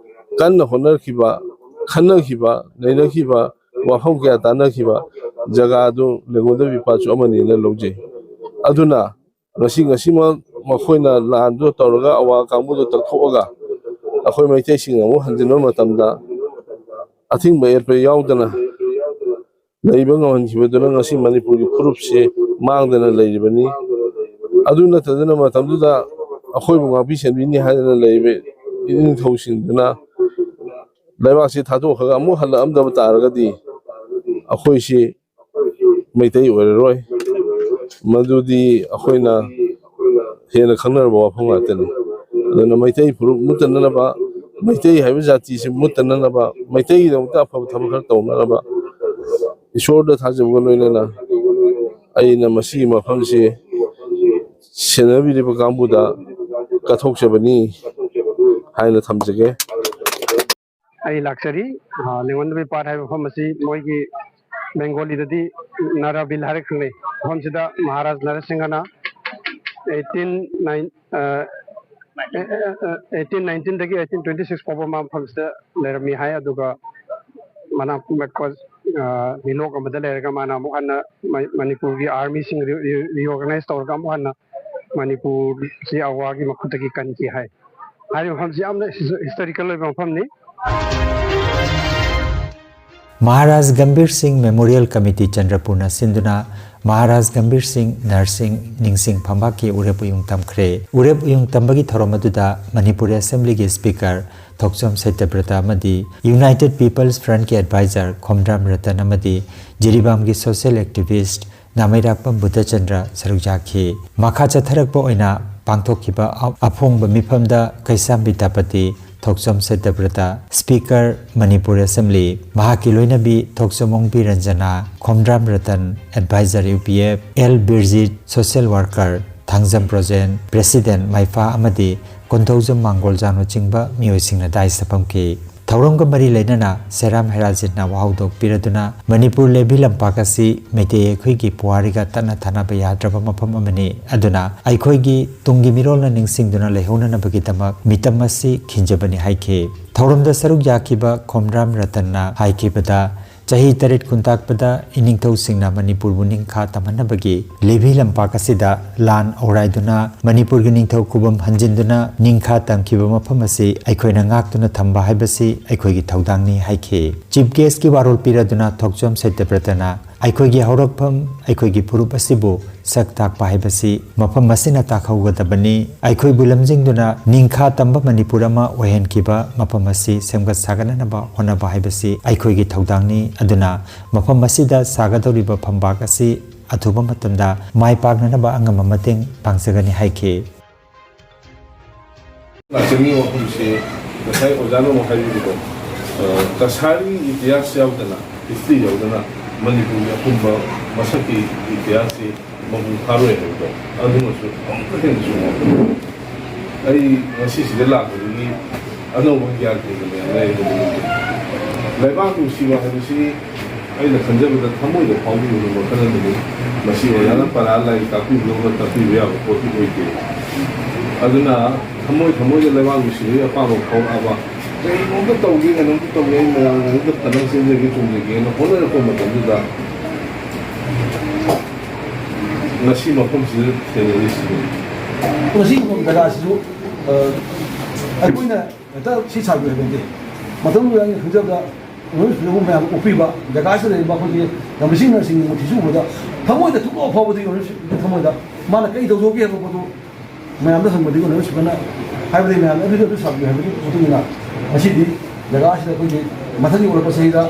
ꯀꯟꯅ ꯍꯣꯠꯅꯈꯤꯕ, ꯈꯟꯅꯈꯤꯕ, ꯅꯩꯅꯈꯤꯕ, ꯋꯥꯐꯝ ꯀꯌꯥ ꯇꯥꯟꯅꯈꯤꯕ ꯖꯒꯥꯗꯨ ꯂꯦꯡꯒꯣꯜꯗꯕꯤ ꯄꯥꯠꯁꯨ ꯑꯃꯅꯤꯅ ꯂꯧꯖꯩ꯫ ꯑꯗꯨꯅ ꯉꯁꯤ, ꯉꯁꯤꯃꯛ ꯃꯈꯣꯏꯅ ꯂꯥꯟꯗꯨ ꯇꯧꯔꯒ ꯑꯋꯥ ꯀꯥꯡꯕꯨꯗꯨ ꯇꯛꯊꯣꯛꯑꯒ ꯑꯩꯈꯣꯏ ꯃꯩꯇꯩꯁꯤꯡ ꯑꯃꯨꯛ ꯍꯟꯖꯤꯟꯕ ꯃꯇꯝꯗ ꯑꯊꯤꯡꯕ ꯌꯦꯠꯄ ꯌꯥꯎꯗꯅ ꯂꯩꯕ ꯉꯝꯍꯟꯈꯤꯕꯗꯨꯅ ꯉꯁꯤ ꯃꯅꯤꯄꯨꯔꯒꯤ ꯐꯨꯔꯨꯞꯁꯤ ꯃꯥꯡꯗꯅ ꯂꯩꯔꯤꯕꯅꯤ꯫ ꯑꯗꯨ ꯅꯠꯇꯗꯅ ꯃꯇꯝꯗꯨꯗ ꯑꯩꯈꯣꯏꯕꯨ ꯉꯥꯛꯄꯤ ꯁꯦꯟꯕꯤꯅꯤ ꯍꯥꯏꯗꯅ ꯂꯩꯔꯤꯕ ꯏꯅꯤꯡꯊꯧꯁꯤꯡꯗꯨꯅ ꯂꯩꯕꯥꯛꯁꯤ ꯊꯥꯗꯣꯛꯈ꯭ꯔꯒ ꯑꯃꯨꯛ ꯍꯜꯂꯛꯑꯝꯗꯕ ꯇꯥꯔꯒꯗꯤ ꯑꯩꯈꯣꯏꯁꯤ ꯃꯩꯇꯩ ꯑꯣꯏꯔꯔꯣꯏ꯫ ꯃꯗꯨꯗꯤ ꯑꯩꯈꯣꯏꯅ ꯍꯦꯟꯅ ꯈꯪꯅꯔꯕ ꯋꯥꯐꯝ ꯉꯥꯛꯇꯅꯤ꯫ ꯑꯗꯨꯅ ꯃꯩꯇꯩ ꯐꯨꯔꯨꯞ ꯃꯨꯠꯇꯅꯅꯕ, ꯃꯩꯇꯩ ꯍꯥꯏꯕ ꯖꯥꯇꯤꯁꯤ ꯃꯨꯠꯇꯅꯅꯕ, ꯃꯩꯇꯩꯒꯤꯗꯃꯛꯇ ꯑꯐꯕ ꯊꯕꯛ ꯈꯔ ꯇꯧꯅꯅꯕ ꯏꯁꯣꯔꯗ ꯊꯥꯖꯕꯒ ꯂꯣꯏꯅꯅ ꯑꯩꯅ ꯃꯁꯤꯒꯤ ꯃꯐꯝꯁꯤ ꯁꯦꯟꯅꯕꯤꯔꯤꯕ ꯀꯥꯡꯕꯨꯗ ꯀꯠꯊꯣꯛꯆꯕꯅꯤ ꯍꯥꯏꯅ ꯊꯝꯖꯒꯦ꯫ ꯑꯩ ꯂꯥꯛꯆꯔꯤ꯫ ꯂꯦꯡꯒꯣꯟꯗꯕꯤ ꯄꯥꯠ ꯍꯥꯏꯕ ꯃꯐꯝ ꯑꯁꯤ ꯃꯣꯏꯒꯤ ꯕꯦꯡꯒꯣꯂꯤꯗꯗꯤ ꯅꯔꯥꯕꯤꯜ ꯍꯥꯏꯔ ꯈꯪꯅꯩ꯫ ꯃꯐꯝꯁꯤꯗ Maharaj ꯅꯔꯁꯤꯡꯍꯅ eighteen nine eighteen nineteenꯗꯒꯤ eighteen twenty six ꯐꯥꯎꯕ ꯃꯥ ꯃꯐꯝꯁꯤꯗ ꯂꯩꯔꯝꯃꯤ ꯍꯥꯏ꯫ ꯑꯗꯨꯒ ꯃꯅꯥꯛ ꯅꯛꯄ ꯃꯤꯂꯣꯛ ꯑꯃꯗ ꯂꯩꯔꯒ ꯃꯥꯅ ꯑꯃꯨꯛ ꯍꯟꯅ ꯃꯅꯤꯄꯨꯔꯒꯤ ꯑꯥꯔꯃꯤꯁꯤꯡ reorganize ꯇꯧꯔꯒ ꯑꯃꯨꯛ ꯍꯟꯅ ꯃꯅꯤꯄꯨꯔꯁꯤ ꯑꯋꯥꯒꯤ ꯃꯈꯨꯠꯇꯒꯤ ꯀꯟꯈꯤ ꯍꯥꯏ꯫ ꯍꯥꯏꯔꯤꯕ ꯃꯐꯝꯁꯤ ꯌꯥꯝꯅ historical ꯑꯣꯏꯕ ꯃꯐꯝꯅꯤ꯫ ꯃꯍꯥꯔꯥꯖ ꯒꯝꯚꯤꯔ ꯁꯤꯡ ꯃꯦꯃꯣꯔꯤꯌꯦꯜ ꯀꯃꯤꯇꯤ ꯆꯟꯗ꯭ꯔꯄꯨꯔꯅ ꯁꯤꯟꯗꯨꯅ ꯃꯍꯥꯔꯥꯖ ꯒꯝꯚꯤꯔ ꯁꯤꯡ ꯅꯔꯁꯤꯡ ꯅꯤꯡꯁꯤꯡ ꯐꯝꯕꯥꯛꯀꯤ ꯎꯔꯦꯞ ꯎꯌꯨꯡ ꯇꯝꯈ꯭ꯔꯦ꯫ ꯎꯔꯦꯞ ꯎꯌꯨꯡ ꯇꯝꯕꯒꯤ ꯊꯧꯔꯝ ꯑꯗꯨꯗ ꯃꯅꯤꯄꯨꯔ ꯑꯦꯁꯦꯝꯕ꯭ꯂꯤꯒꯤ ꯁ꯭ꯄꯤꯀꯔ ꯊꯣꯛꯆꯣꯝ ꯁꯇ꯭ꯌꯕ꯭ꯔꯇ ꯑꯃꯗꯤ United People's Frontꯀꯤ adviser Khomdram Ratan ꯑꯃꯗꯤ ꯖꯤꯔꯤꯕꯥꯝꯒꯤ social activist ꯅꯥꯃꯩꯔꯥꯛꯄꯝ ꯕꯨꯙꯆꯟꯗ꯭ꯔ ꯁꯔꯨꯛ ꯌꯥꯈꯤ꯫ ꯃꯈꯥ ꯆꯠꯊꯔꯛꯄ ꯑꯣꯏꯅ ꯄꯥꯡꯊꯣꯛꯈꯤꯕ ꯑ-, ꯑꯐꯣꯡꯕ ꯃꯤꯐꯝꯗ ꯀꯩꯁꯥꯝ ꯕꯤꯗ꯭ꯌꯥꯄꯇꯤ ꯊꯣꯛꯆꯣꯝ ꯁꯇ꯭ꯌꯕ꯭ꯔꯇ, ꯁ꯭ꯄꯤꯀꯔ ꯃꯅꯤꯄꯨꯔ ꯑꯦꯁꯦꯝꯕ꯭ꯂꯤ, ꯃꯍꯥꯛꯀꯤ ꯂꯣꯏꯅꯕꯤ Thokchom Ongbi Ranjana, Khomdram Ratan, adviser U P F, L Birjit, social worker Thangjam Projen, president Meipha ꯑꯃꯗꯤ ꯀꯣꯟꯊꯧꯖꯝ ꯃꯥꯡꯒꯣꯜꯖꯥꯡꯅꯆꯤꯡꯕ ꯃꯤꯑꯣꯏꯁꯤꯡꯅ ꯗꯥꯏꯁꯇ ꯐꯝꯈꯤ꯫ ꯊꯧꯔꯝꯒ ꯃꯔꯤ ꯂꯩꯅꯅ ꯁꯦꯔꯥꯝ ꯍꯦꯔꯥꯖꯤꯠꯅ ꯋꯥꯍꯧꯗꯣꯛ ꯄꯤꯔꯗꯨꯅ, ꯃꯅꯤꯄꯨꯔ ꯂꯩꯕꯤ ꯂꯝꯄꯥꯛ ꯑꯁꯤ ꯃꯩꯇꯩ ꯑꯩꯈꯣꯏꯒꯤ ꯄꯨꯋꯥꯔꯤꯒ ꯇꯠꯅ ꯊꯥꯅꯕ ꯌꯥꯗ꯭ꯔꯕ ꯃꯐꯝ ꯑꯃꯅꯤ꯫ ꯑꯗꯨꯅ ꯑꯩꯈꯣꯏꯒꯤ ꯇꯨꯡꯒꯤ ꯃꯤꯔꯣꯜꯅ ꯅꯤꯡꯁꯤꯡꯗꯨꯅ ꯂꯩꯍꯧꯅꯅꯕꯒꯤꯗꯃꯛ ꯃꯤꯇꯝ ꯑꯁꯤ ꯈꯤꯟꯖꯕꯅꯤ ꯍꯥꯏꯈꯤ꯫ ꯊꯧꯔꯝꯗ ꯁꯔꯨꯛ ꯌꯥꯈꯤꯕ ꯈꯣꯝꯔꯥꯝ ꯔꯇꯟꯅ ꯍꯥꯏꯈꯤꯕꯗ, ꯆꯍꯤ ꯇꯔꯦꯠ ꯈꯨꯟꯇꯥꯛꯄꯗ ꯏꯅꯤꯡꯊꯧꯁꯤꯡꯅ ꯃꯅꯤꯄꯨꯔꯕꯨ ꯅꯤꯡꯈꯥ ꯇꯝꯍꯟꯅꯕꯒꯤ ꯂꯩꯕꯤ ꯂꯝꯄꯥꯛ ꯑꯁꯤꯗ ꯂꯥꯟ ꯑꯣꯔꯥꯏꯗꯨꯅ ꯃꯅꯤꯄꯨꯔꯒꯤ ꯅꯤꯡꯊꯧ ꯈꯨꯕꯝ ꯍꯟꯖꯤꯟꯗꯨꯅ ꯅꯤꯡꯈꯥ ꯇꯝꯈꯤꯕ ꯃꯐꯝ ꯑꯁꯤ ꯑꯩꯈꯣꯏꯅ ꯉꯥꯛꯇꯨꯅ ꯊꯝꯕ ꯍꯥꯏꯕꯁꯤ ꯑꯩꯈꯣꯏꯒꯤ ꯊꯧꯗꯥꯡꯅꯤ ꯍꯥꯏꯈꯤ꯫ ꯆꯤꯐ ꯒꯦꯁꯀꯤ ꯋꯥꯔꯣꯜ ꯄꯤꯔꯗꯨꯅ ꯊꯣꯛꯆꯣꯝ ꯁꯇ꯭ꯌꯕ꯭ꯔꯇꯅ ꯑꯩꯈꯣꯏꯒꯤ ꯍꯧꯔꯛꯐꯝ, ꯑꯩꯈꯣꯏꯒꯤ ꯐꯨꯔꯨꯞ ꯑꯁꯤꯕꯨ ꯁꯛ ꯇꯥꯛꯄ ꯍꯥꯏꯕꯁꯤ ꯃꯐꯝ ꯑꯁꯤꯅ ꯇꯥꯛꯍꯧꯒꯗꯕꯅꯤ꯫ ꯑꯩꯈꯣꯏꯕꯨ ꯂꯝꯖꯤꯡꯗꯨꯅ ꯅꯤꯡꯈꯥ ꯇꯝꯕ ꯃꯅꯤꯄꯨꯔ ꯑꯃ ꯑꯣꯏꯍꯟꯈꯤꯕ ꯃꯐꯝ ꯑꯁꯤ ꯁꯦꯝꯒꯠ ꯁꯥꯒꯠꯅꯅꯕ ꯍꯣꯠꯅꯕ ꯍꯥꯏꯕꯁꯤ ꯑꯩꯈꯣꯏꯒꯤ ꯊꯧꯗꯥꯡꯅꯤ꯫ ꯑꯗꯨꯅ ꯃꯐꯝ ꯑꯁꯤꯗ ꯁꯥꯒꯗꯧꯔꯤꯕ ꯐꯝꯕꯥꯛ ꯑꯁꯤ ꯑꯊꯨꯕ ꯃꯇꯝꯗ ꯃꯥꯏ ꯄꯥꯛꯅꯅꯕ ꯑꯉꯝꯕ ꯃꯇꯦꯡ ꯄꯥꯡꯖꯒꯅꯤ ꯍꯥꯏꯈꯤ꯫ ꯂꯥꯛꯆꯅꯤꯡꯉꯤꯕ ꯋꯥꯐꯝꯁꯤ ꯉꯁꯥꯏ ꯑꯣꯖꯥꯅ ꯑꯃꯨꯛ ꯍꯥꯏꯕꯤꯕꯗꯣ, ꯑ, ꯀꯁꯥꯔꯒꯤ ꯏꯇꯤꯍꯥꯁ ꯌꯥꯎꯗꯅ, ꯍꯤꯁꯇ꯭ꯔꯤ ꯌꯥꯎꯗꯅ ꯃꯅꯤꯄꯨꯔꯒꯤ ꯑꯄꯨꯟꯕ ꯃꯁꯛꯀꯤ ꯏꯇꯤꯍꯥꯁꯁꯤ ꯃꯄꯨꯡ ꯐꯥꯔꯣꯏ ꯍꯥꯏꯕꯗꯣ, ꯑꯗꯨꯃꯁꯨ ꯑꯃꯨꯛꯀ ꯍꯦꯟꯅ ꯆꯨꯝꯃꯛꯄ꯫ ꯑꯩ ꯉꯁꯤꯁꯤꯗ ꯂꯥꯛꯄꯗꯒꯤ ꯑꯅꯧꯕ ꯒ꯭ꯌꯥꯟ ꯀꯩꯀꯩ ꯃꯌꯥꯝ ꯂꯩꯔꯦ꯫ ꯂꯩꯕꯥꯛ ꯅꯨꯡꯁꯤꯕ ꯍꯥꯏꯕꯁꯤ ꯑꯩꯅ ꯈꯟꯖꯕꯗ ꯊꯃꯣꯏꯗ ꯐꯥꯎꯕꯤꯕ ꯃꯈꯜ ꯑꯃꯅꯤ꯫ ꯃꯁꯤ ꯑꯣꯖꯥꯅ ꯄꯔꯥ ꯂꯥꯏꯔꯤꯛ ꯇꯥꯛꯄꯤꯕꯗꯧꯅ ꯇꯥꯛꯄꯤꯕ ꯌꯥꯕ ꯄꯣꯠꯇꯤ ꯑꯣꯏꯗꯦ꯫ ꯑꯗꯨꯅ ꯊꯃꯣꯏ ꯊꯃꯣꯏꯗ ꯂꯩꯕꯥꯛ ꯅꯨꯡꯁꯤꯕꯒꯤ ꯑꯄꯥꯝꯕ ꯐꯥꯎꯔꯛꯑꯕ, ꯀꯩꯅꯣꯝꯇ ꯇꯧꯒꯦ, ꯀꯩꯅꯣꯝꯇ ꯇꯧꯒꯦ, ꯑꯩ ꯃꯌꯥꯝꯒꯤꯗꯃꯛꯇ ꯐꯅꯕ ꯆꯦꯟꯖꯒꯦ, ꯆꯣꯡꯖꯒꯦꯅ ꯍꯣꯠꯅꯔꯛꯄ ꯃꯇꯝꯗꯨꯗ ꯉꯁꯤ ꯃꯐꯝꯁꯤꯗ ꯊꯦꯡꯅꯔꯤꯁꯤꯅꯤ꯫ ꯃꯁꯤꯒꯤ ꯃꯐꯝ ꯖꯒꯥꯁꯤꯁꯨ, ꯑ, ꯑꯩꯈꯣꯏꯅ ꯍꯦꯛꯇ ꯁꯤ ꯁꯥꯕꯤꯌꯨ ꯍꯥꯏꯕ ꯅꯠꯇꯦ꯫ ꯃꯇꯝꯗꯨꯗ ꯑꯩꯅ ꯈꯪꯖꯕꯗ ꯅꯣꯏ ꯐꯤꯂꯝ ꯃꯌꯥꯝ ꯎꯠꯄꯤꯕ ꯖꯒꯥꯁꯤꯗ ꯂꯩꯔꯤꯕ ꯑꯩꯈꯣꯏꯒꯤ ꯂꯝꯕꯤꯁꯤꯡ ꯅꯔꯁꯤꯡꯒꯤ ꯃꯨꯔꯇꯤꯁꯤ ꯎꯕꯗ ꯊꯃꯣꯏꯗ ꯊꯨꯡꯕ ꯐꯥꯎꯕꯗꯤ ꯑꯣꯏꯔꯁꯤ ꯊꯃꯣꯏꯗ ꯃꯥꯅ ꯀꯔꯤ ꯇꯧꯖꯧꯒꯦ ꯍꯥꯏꯕ ꯄꯣꯠꯇꯨ ꯃꯌꯥꯝꯗ ꯍꯪꯕꯗꯒꯤ ꯑꯣꯏꯔꯁꯤ ꯐꯖꯅ ꯍꯥꯏꯕꯗꯤ ꯃꯌꯥꯝꯅ ꯑꯗꯨꯗ ꯑꯗꯨ ꯁꯥꯕꯤꯌꯨ ꯍꯥꯏꯕꯒꯤ ꯃꯇꯨꯡ ꯏꯟꯅ ꯉꯁꯤꯗꯤ ꯖꯒꯥ ꯑꯁꯤꯗ ꯑꯩꯈꯣꯏꯒꯤ ꯃꯊꯪꯒꯤ ꯑꯣꯏꯔꯛꯄ ꯆꯍꯤꯗ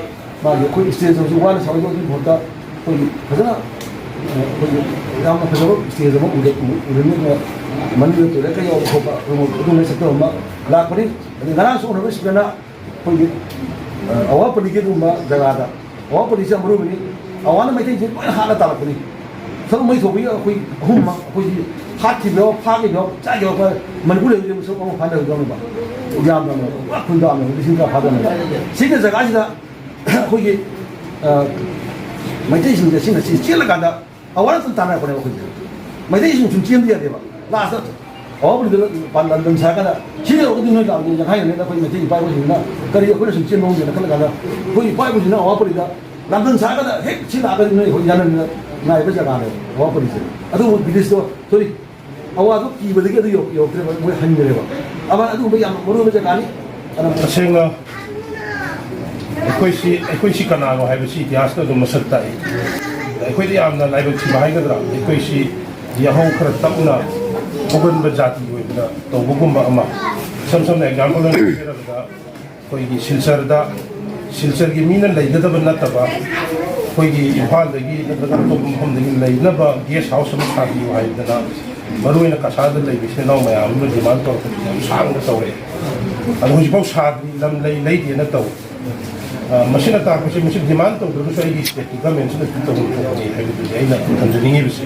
ꯃꯥꯒꯤ ꯑꯩꯈꯣꯏ ꯁ꯭ꯇꯦꯖ ꯍꯧꯖꯤꯛ ꯋꯥꯅ ꯁꯥꯒꯠꯂꯤꯕ ꯑꯗꯨꯒꯤ ꯃꯍꯨꯠꯇ ꯑꯩꯈꯣꯏꯒꯤ ꯐꯖꯅ ꯑꯩꯈꯣꯏꯒꯤ ꯌꯥꯝꯅ ꯐꯖꯕ ꯁ꯭ꯇꯦꯖ ꯑꯃ ꯎꯔꯦ ꯎꯔꯅꯤ꯫ ꯑꯗꯨꯅ ꯃꯅꯤꯡꯗ ꯇꯣꯏꯂꯦꯠꯀ ꯌꯥꯎꯕ ꯈꯣꯠꯄ ꯑꯗꯨꯒꯨꯝꯕ ꯁꯦꯛꯇꯔ ꯑꯃ ꯂꯥꯛꯄꯅꯤ꯫ ꯑꯗꯩ ꯉꯔꯥꯡꯁꯨ ꯑꯣꯅꯔꯕꯜ ꯁ꯭ꯄꯤꯀꯔꯅ ꯑꯩꯈꯣꯏꯒꯤ ꯑꯋꯥ ꯄꯜꯂꯤꯒꯤ ꯑꯗꯨꯒꯨꯝꯕ ꯖꯒꯥꯗ ꯑꯋꯥ ꯄꯜꯂꯤꯁꯦ ꯌꯥꯝ ꯃꯔꯨ ꯑꯣꯏꯕꯅꯤ꯫ ꯑꯋꯥꯅ ꯃꯩꯇꯩꯁꯦ ꯂꯣꯏꯅ ꯍꯥꯠꯂ ꯇꯥꯜꯂꯛꯄꯅꯤ꯫ ꯊꯕꯛ ꯃꯩ ꯊꯣꯛꯄꯒꯤ ꯑꯩꯈꯣꯏ ꯑꯍꯨꯝꯃꯛ ꯑꯩꯈꯣꯏꯒꯤ ꯍꯥꯠꯈꯤꯕ ꯌꯥꯎ, ꯐꯥꯈꯤꯕ ꯌꯥꯎ, ꯆꯥꯈꯤꯕ ꯌꯥꯎ, ꯃꯅꯤꯄꯨꯔ ꯂꯩꯕꯗꯤ ꯃꯁꯛ ꯃꯉꯥ ꯐꯥꯅꯕ ꯌꯥꯎꯅꯕ ꯌꯥꯝꯗꯕꯅꯦꯕ, ꯄꯨꯔꯥ ꯈꯨꯟꯗꯥꯕꯅꯦꯕ, ꯂꯤꯁꯤꯡ ꯇꯔꯥ ꯐꯥꯗꯕꯅꯦꯕ꯫ ꯁꯤꯒꯤ ꯖꯒꯥꯁꯤꯗ ꯑꯩꯈꯣꯏꯒꯤ ꯃꯩꯇꯩꯁꯤꯡꯁꯦ ꯁꯤꯅ ꯁꯤ ꯆꯦꯜꯂꯀꯥꯟꯗ ꯑꯋꯥꯔ ꯑꯗꯨꯝ ꯇꯥꯟꯅꯔꯛꯄꯅꯦꯕ ꯑꯩꯈꯣꯏꯁꯦ꯫ ꯃꯩꯇꯩꯁꯤꯡ ꯁꯨꯝ ꯆꯦꯟꯕ ꯌꯥꯗꯦꯕ꯫ ꯂꯥꯁꯇ ꯑꯋꯥ ꯄꯨꯔꯤꯗ ꯂꯥꯟꯗꯟ ꯁꯥꯔꯀꯥꯟꯗ ꯁꯤ ꯌꯧꯔꯒꯗꯤ ꯅꯣꯏ ꯂꯥꯛꯑꯒ ꯌꯥꯡꯈꯥꯏ ꯍꯦꯟꯅ ꯑꯩꯈꯣꯏ ꯃꯩꯇꯩ ꯏꯄꯥ ꯏꯄꯨꯁꯤꯡꯅ ꯀꯔꯤ ꯑꯩꯈꯣꯏꯅ ꯁꯨꯝ ꯆꯦꯟꯕ ꯉꯝꯗꯦꯅ ꯈꯜꯂꯀꯥꯟꯗ ꯑꯩꯈꯣꯏ ꯏꯄꯥ ꯏꯄꯨꯁꯤꯡꯅ ꯑꯋꯥ ꯄꯨꯔꯤꯗ ꯂꯥꯟꯗꯟ ꯁꯥꯔꯀꯥꯟꯗ ꯍꯦꯛ ꯁꯤ ꯂꯥꯛꯑꯒꯗꯤ ꯅꯣꯏ ꯑꯩꯈꯣꯏ ꯌꯥꯅꯅ ꯉꯥꯏꯕ ꯖꯒꯥꯅꯦꯕ ꯑꯋꯥ ꯄꯨꯔꯤꯁꯦ꯫ ꯑꯗꯨꯕꯨ ꯕ꯭ꯔꯤꯇꯤꯁꯇꯣ, ꯁꯣꯔꯤ, ꯑꯋꯥꯗꯣ ꯀꯤꯕꯗꯒꯤ ꯑꯗꯨ ꯌꯧ-, ꯌꯧꯔꯛꯇ꯭ꯔꯦꯕ, ꯃꯣꯏ ꯍꯟꯈ꯭ꯔꯦꯕ꯫ ꯑꯃ ꯑꯗꯨꯒꯨꯝꯕ ꯌꯥꯝ ꯃꯔꯨ ꯑꯣꯏꯕ ꯖꯒꯥꯅꯤ꯫ ꯑꯗꯨꯅ ꯇꯁꯦꯡꯅ ꯑꯩꯈꯣꯏꯁꯤ, ꯑꯩꯈꯣꯏꯁꯤ ꯀꯅꯥꯅꯣ ꯍꯥꯏꯕꯁꯤ ꯏꯇꯤꯍꯥꯁꯅ ꯑꯗꯨꯝ ꯃꯁꯛ ꯇꯥꯛꯏ꯫ ꯑꯩꯈꯣꯏꯗ ꯌꯥꯝꯅ ꯂꯥꯏꯕꯛ ꯊꯤꯕ ꯍꯥꯏꯒꯗ꯭ꯔꯥ, ꯑꯩꯈꯣꯏꯁꯤ ꯌꯥꯍꯧ ꯈꯔ ꯇꯞꯅ ꯍꯧꯒꯟꯕ ꯖꯥꯇꯤ ꯑꯣꯏꯕꯗ ꯇꯧꯕꯒꯨꯝꯕ ꯑꯃ꯫ ꯏꯁꯝ ꯁꯝꯅ ꯑꯦꯛꯖꯥꯝꯄꯜ ꯑꯣꯏꯅ ꯍꯥꯏꯖꯔꯕꯗ, ꯑꯩꯈꯣꯏꯒꯤ ꯁꯤꯜꯆꯔꯗ, ꯁꯤꯜꯆꯔꯒꯤ ꯃꯤꯅ ꯂꯩꯒꯗꯕ ꯅꯠꯇꯕ, ꯑꯩꯈꯣꯏꯒꯤ ꯏꯝꯐꯥꯜꯗꯒꯤ ꯅꯠꯇ꯭ꯔꯒ ꯑꯇꯣꯞꯄ ꯃꯐꯝꯗꯒꯤ ꯂꯩꯅꯕ ꯒꯦꯁ ꯍꯥꯎꯁ ꯑꯃ ꯁꯥꯕꯤꯌꯨ ꯍꯥꯏꯗꯅ ꯃꯔꯨ ꯑꯣꯏꯅ ꯀꯁꯥꯔꯗ ꯂꯩꯕ ꯏꯆꯤꯟ ꯏꯅꯥꯎ ꯃꯌꯥꯝ ꯑꯃ ꯗꯤꯃꯥꯟ ꯇꯧꯔꯛꯄꯁꯤ ꯌꯥꯝ ꯁꯥꯡꯅ ꯇꯧꯔꯛꯑꯦ꯫ ꯑꯗꯣ ꯍꯧꯖꯤꯛꯐꯥꯎ ꯁꯥꯗ꯭ꯔꯤ, ꯂꯝ ꯂꯩ ꯂꯩꯇꯦꯅ ꯇꯧ꯫ ꯑ, ꯃꯁꯤꯅ ꯇꯥꯛꯄꯁꯦ ꯃꯁꯤ ꯗꯤꯃꯥꯟ ꯇꯧꯗ꯭ꯔꯒꯁꯨ ꯑꯩꯒꯤ ꯁ꯭ꯇꯦꯠꯀꯤ ꯒꯃꯦꯟꯁꯤꯅ ꯄꯤꯗꯧꯕꯅꯤ ꯍꯥꯏꯕꯗꯨꯅꯤ ꯑꯩꯅ ꯊꯝꯖꯅꯤꯡꯉꯤꯕꯁꯦ꯫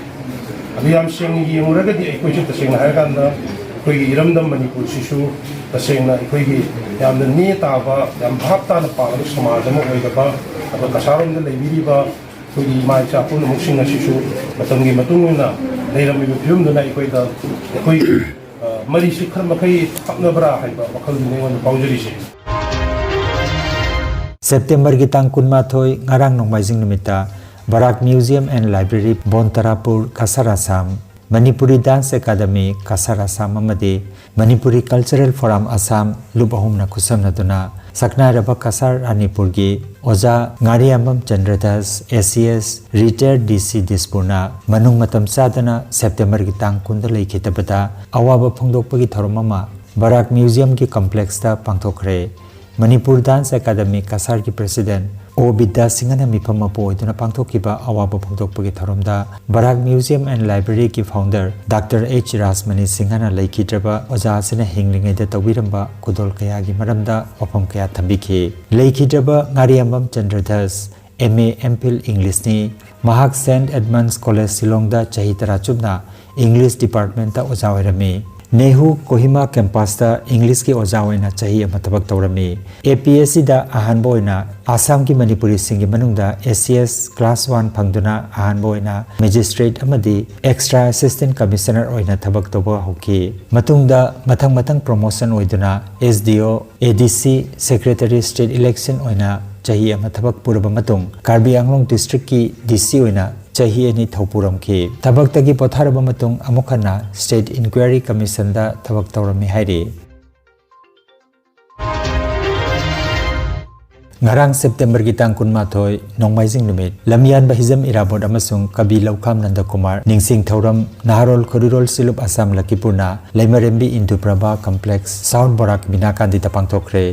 ꯑꯗꯨ ꯌꯥꯝ ꯁꯦꯡꯅ ꯌꯦꯡꯉꯨꯔꯒꯗꯤ ꯑꯩꯈꯣꯏꯁꯨ ꯇꯁꯦꯡꯅ ꯍꯥꯏꯔꯀꯥꯟꯗ ꯑꯩꯈꯣꯏꯒꯤ ꯏꯔꯝꯗꯝ ꯃꯅꯤꯄꯨꯔꯁꯤꯁꯨ ꯇꯁꯦꯡꯅ ꯑꯩꯈꯣꯏꯒꯤ ꯌꯥꯝꯅ ꯅꯦ ꯇꯥꯕ, ꯌꯥꯝ ꯚꯥꯞ ꯇꯥꯅ ꯄꯥꯜꯂꯕ ꯁꯃꯥꯖ ꯑꯃ ꯑꯣꯏꯗꯕ, ꯑꯗꯣ ꯀꯁꯥꯔꯣꯝꯗ ꯂꯩꯕꯤꯔꯤꯕ ꯑꯩꯈꯣꯏꯒꯤ ꯏꯃꯥ ꯏꯆꯥ ꯄꯨꯝꯅꯃꯛꯁꯤꯡ ꯑꯁꯤꯁꯨ ꯃꯇꯝꯒꯤ ꯃꯇꯨꯡ ꯏꯟꯅ ꯂꯩꯔꯝꯃꯤꯕ ꯐꯤꯕꯝꯗꯨꯅ ꯑꯩꯈꯣꯏꯗ, ꯑꯩꯈꯣꯏꯒꯤ, ꯑ, ꯃꯔꯤꯁꯤ ꯈꯔ ꯃꯈꯩ ꯍꯥꯞꯅꯕ꯭ꯔꯥ ꯍꯥꯏꯕ ꯋꯥꯈꯜꯗꯨꯅꯤ ꯑꯩꯉꯣꯟꯗ ꯐꯥꯎꯖꯔꯤꯁꯦ꯫ ꯁꯦꯞꯇꯦꯝꯕꯔꯒꯤ ꯇꯥꯡ ꯀꯨꯟꯃꯥꯊꯣꯏ, ꯉꯔꯥꯡ ꯅꯣꯡꯃꯥꯏꯖꯤꯡ ꯅꯨꯃꯤꯠꯇ Barak museum and library, Bon Tarapur, Cachar, Assam, Manipuri dance academy, Cachar, Assam ꯑꯃꯗꯤ ꯃꯅꯤꯄꯨꯔꯤ ꯀꯜꯆꯔꯦꯜ ꯐꯣꯔꯝ, ꯑꯁꯥꯝ, ꯂꯨꯞ ꯑꯍꯨꯝꯅ ꯈꯨꯠꯁꯝꯅꯗꯨꯅ ꯁꯛꯅꯥꯏꯔꯕ ꯀꯁꯥꯔ ꯔꯥꯅꯤꯄꯨꯔꯒꯤ ꯑꯣꯖꯥ ꯉꯥꯔꯤꯌꯥꯝꯕꯝ ꯆꯟꯗ꯭ꯔꯗꯥꯁ, ꯑꯦ ꯁꯤ ꯑꯦꯁ, ꯔꯤꯇꯥꯌꯔ ꯗꯤ ꯁꯤ ꯗꯤꯁꯄꯨꯔꯅ ꯃꯅꯨꯡ ꯃꯇꯝ ꯆꯥꯗꯅ ꯁꯦꯞꯇꯦꯝꯕꯔꯒꯤ ꯇꯥꯡ ꯀꯨꯟꯗ ꯂꯩꯈꯤꯗꯕꯗ ꯑꯋꯥꯕ ꯐꯣꯡꯗꯣꯛꯄꯒꯤ ꯊꯧꯔꯝ ꯑꯃ ꯕꯔꯥꯛ ꯃ꯭ꯌꯨꯖꯤꯌꯝꯒꯤ ꯀꯝꯄ꯭ꯂꯦꯛꯁꯇ ꯄꯥꯡꯊꯣꯛꯈ꯭ꯔꯦ꯫ ꯃꯅꯤꯄꯨꯔ ꯗꯥꯟꯁ ꯑꯦꯀꯥꯗꯃꯤ ꯀꯁꯥꯔꯒꯤ ꯄ꯭ꯔꯁꯤꯗꯦꯟ ꯑꯣ ꯕꯤꯗ꯭ꯌꯥ ꯁꯤꯡꯍꯅ ꯃꯤꯐꯝ ꯃꯄꯨ ꯑꯣꯏꯗꯨꯅ ꯄꯥꯡꯊꯣꯛꯈꯤꯕ ꯑꯋꯥꯕ ꯐꯣꯡꯗꯣꯛꯄꯒꯤ ꯊꯧꯔꯝꯗ ꯕꯔꯥꯛ ꯃ꯭ꯌꯨꯖꯤꯌꯝ ꯑꯦꯟ ꯂꯥꯏꯕ꯭ꯔꯦꯔꯤꯒꯤ ꯐꯥꯎꯟꯗꯔ ꯗꯥꯛꯇꯔ ꯑꯩꯆ ꯔꯥꯖꯃꯅꯤ ꯁꯤꯡꯍꯅ ꯂꯩꯈꯤꯗ꯭ꯔꯕ ꯑꯣꯖꯥ ꯑꯁꯤꯅ ꯍꯤꯡꯂꯤꯉꯩꯗ ꯇꯧꯕꯤꯔꯝꯕ ꯈꯨꯗꯣꯜ ꯀꯌꯥꯒꯤ ꯃꯔꯝꯗ ꯋꯥꯐꯝ ꯀꯌꯥ ꯊꯝꯕꯤꯈꯤ꯫ ꯂꯩꯈꯤꯗ꯭ꯔꯕ ꯉꯥꯔꯤꯌꯥꯝꯕꯝ ꯆꯟꯗ꯭ꯔꯗꯥꯁ M A M Phil Englishꯅꯤ꯫ ꯃꯍꯥꯛ Saint Edmund's College ꯁꯤꯂꯣꯡꯗ ꯆꯍꯤ ꯇꯔꯥ ꯆꯨꯞꯅ English Departmentꯇ ꯑꯣꯖꯥ ꯑꯣꯏꯔꯝꯃꯤ꯫ ꯅꯦꯍꯨ ꯀꯣꯍꯤꯃꯥ campusꯇ Englishꯀꯤ ꯑꯣꯖꯥ ꯑꯣꯏꯅ ꯆꯍꯤ ꯑꯃ ꯊꯕꯛ ꯇꯧꯔꯝꯃꯤ꯫ APSCꯗ ꯑꯍꯥꯟꯕ ꯑꯣꯏꯅ ꯑꯁꯥꯝꯒꯤ ꯃꯅꯤꯄꯨꯔꯤꯁꯤꯡꯒꯤ ꯃꯅꯨꯡꯗ ACS Class One ꯐꯪꯗꯨꯅ ꯑꯍꯥꯟꯕ ꯑꯣꯏꯅ magistrate ꯑꯃꯗꯤ extra assistant commissioner ꯑꯣꯏꯅ ꯊꯕꯛ ꯇꯧꯕ ꯍꯧꯈꯤ꯫ ꯃꯇꯨꯡꯗ ꯃꯊꯪ ꯃꯊꯪ promotion ꯑꯣꯏꯗꯨꯅ SDO, ADC, Secretary State Election ꯑꯣꯏꯅ ꯆꯍꯤ ꯑꯃ ꯊꯕꯛ ꯄꯨꯔꯕ ꯃꯇꯨꯡ ꯀꯥꯔꯕꯤ ꯑꯪꯂꯣꯡ districtꯀꯤ DC ꯑꯣꯏꯅ ꯆꯍꯤ ꯑꯅꯤ ꯊꯧꯄꯨꯔꯝꯈꯤ꯫ ꯊꯕꯛꯇꯒꯤ ꯄꯣꯊꯥꯔꯕ ꯃꯇꯨꯡ ꯑꯃꯨꯛ ꯍꯟꯅ State Inquiry Commissionꯗ ꯊꯕꯛ ꯇꯧꯔꯝꯃꯤ ꯍꯥꯏꯔꯤ꯫ ꯉꯔꯥꯡ Septemberꯒꯤ ꯇꯥꯡ ꯀꯨꯟꯃꯥꯊꯣꯏ, ꯅꯣꯡꯃꯥꯏꯖꯤꯡ ꯅꯨꯃꯤꯠ, ꯂꯝꯌꯥꯟꯕ ꯍꯤꯖꯝ ꯏꯔꯥꯕꯣꯠ ꯑꯃꯁꯨꯡ ꯀꯕꯤ ꯂꯧꯈꯥꯝ ꯅꯟꯗꯀꯨꯃꯥꯔ ꯅꯤꯡꯁꯤꯡ ꯊꯧꯔꯝ ꯅꯍꯥꯔꯣꯜ ꯈꯨꯔꯤꯔꯣꯜ ꯁꯤꯂꯨꯞ ꯑꯁꯥꯝ ꯂꯛꯀꯤꯄꯨꯔꯅ ꯂꯩꯃꯔꯦꯝꯕꯤ ꯏꯟꯗꯨ ꯄ꯭ꯔꯚꯥ complex, South ꯕꯣꯔꯥꯛ ꯃꯤꯅꯥꯀꯥꯟꯗꯤꯗ ꯄꯥꯡꯊꯣꯛꯈ꯭ꯔꯦ꯫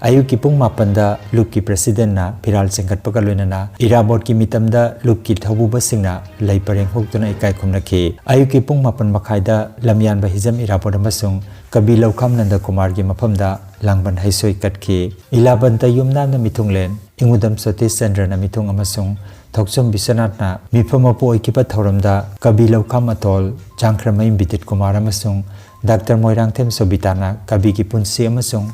ꯑꯌꯨꯛꯀꯤ ꯄꯨꯡ ꯃꯥꯄꯟꯗ ꯂꯨꯞꯀꯤ presidentꯅ ꯐꯤꯔꯥꯜ ꯆꯤꯡꯈꯠꯄꯒ ꯂꯣꯏꯅꯅ ꯏꯔꯥꯕꯣꯠꯀꯤ ꯃꯤꯇꯝꯗ ꯂꯨꯞꯀꯤ ꯊꯧꯕꯨꯕꯁꯤꯡꯅ ꯂꯩ ꯄꯔꯦꯡ ꯍꯨꯛꯇꯨꯅ ꯏꯀꯥꯏ ꯈꯨꯝꯅꯈꯤ꯫ ꯑꯌꯨꯛꯀꯤ ꯄꯨꯡ ꯃꯥꯄꯟ ꯃꯈꯥꯏꯗ ꯂꯝꯌꯥꯟꯕ ꯍꯤꯖꯝ ꯏꯔꯥꯕꯣꯠ ꯑꯃꯁꯨꯡ ꯀꯕꯤ ꯂꯧꯈꯥꯝ ꯅꯟꯗꯀꯨꯃꯥꯔꯒꯤ ꯃꯐꯝꯗ ꯂꯥꯡꯕꯟ ꯍꯩꯁꯣꯏ ꯀꯠꯈꯤ꯫ ꯏꯂꯥꯕꯟꯇ ꯌꯨꯝꯅꯥꯝꯅ ꯃꯤꯊꯨꯡꯂꯦꯟ, ꯏꯉꯨꯗꯝ ꯁꯇꯤꯁ ꯆꯟꯗ꯭ꯔꯅ ꯃꯤꯊꯨꯡ ꯑꯃꯁꯨꯡ ꯊꯣꯛꯆꯣꯝ ꯕꯤꯁ꯭ꯋꯅꯥꯊꯅ ꯃꯤꯐꯝ ꯃꯄꯨ ꯑꯣꯏꯈꯤꯕ ꯊꯧꯔꯝꯗ ꯀꯕꯤ ꯂꯧꯈꯥꯝ ꯑꯇꯣꯜ, ꯆꯥꯡꯈ꯭ꯔꯃꯌꯨꯝ ꯕꯤꯗꯤꯠ ꯀꯨꯃꯥꯔ ꯑꯃꯁꯨꯡ ꯗꯥꯛꯇꯔ ꯃꯣꯏꯔꯥꯡꯊꯦꯝ ꯁꯣꯕꯤꯇꯥꯅ ꯀꯕꯤꯒꯤ ꯄꯨꯟꯁꯤ ꯑꯃꯁꯨꯡ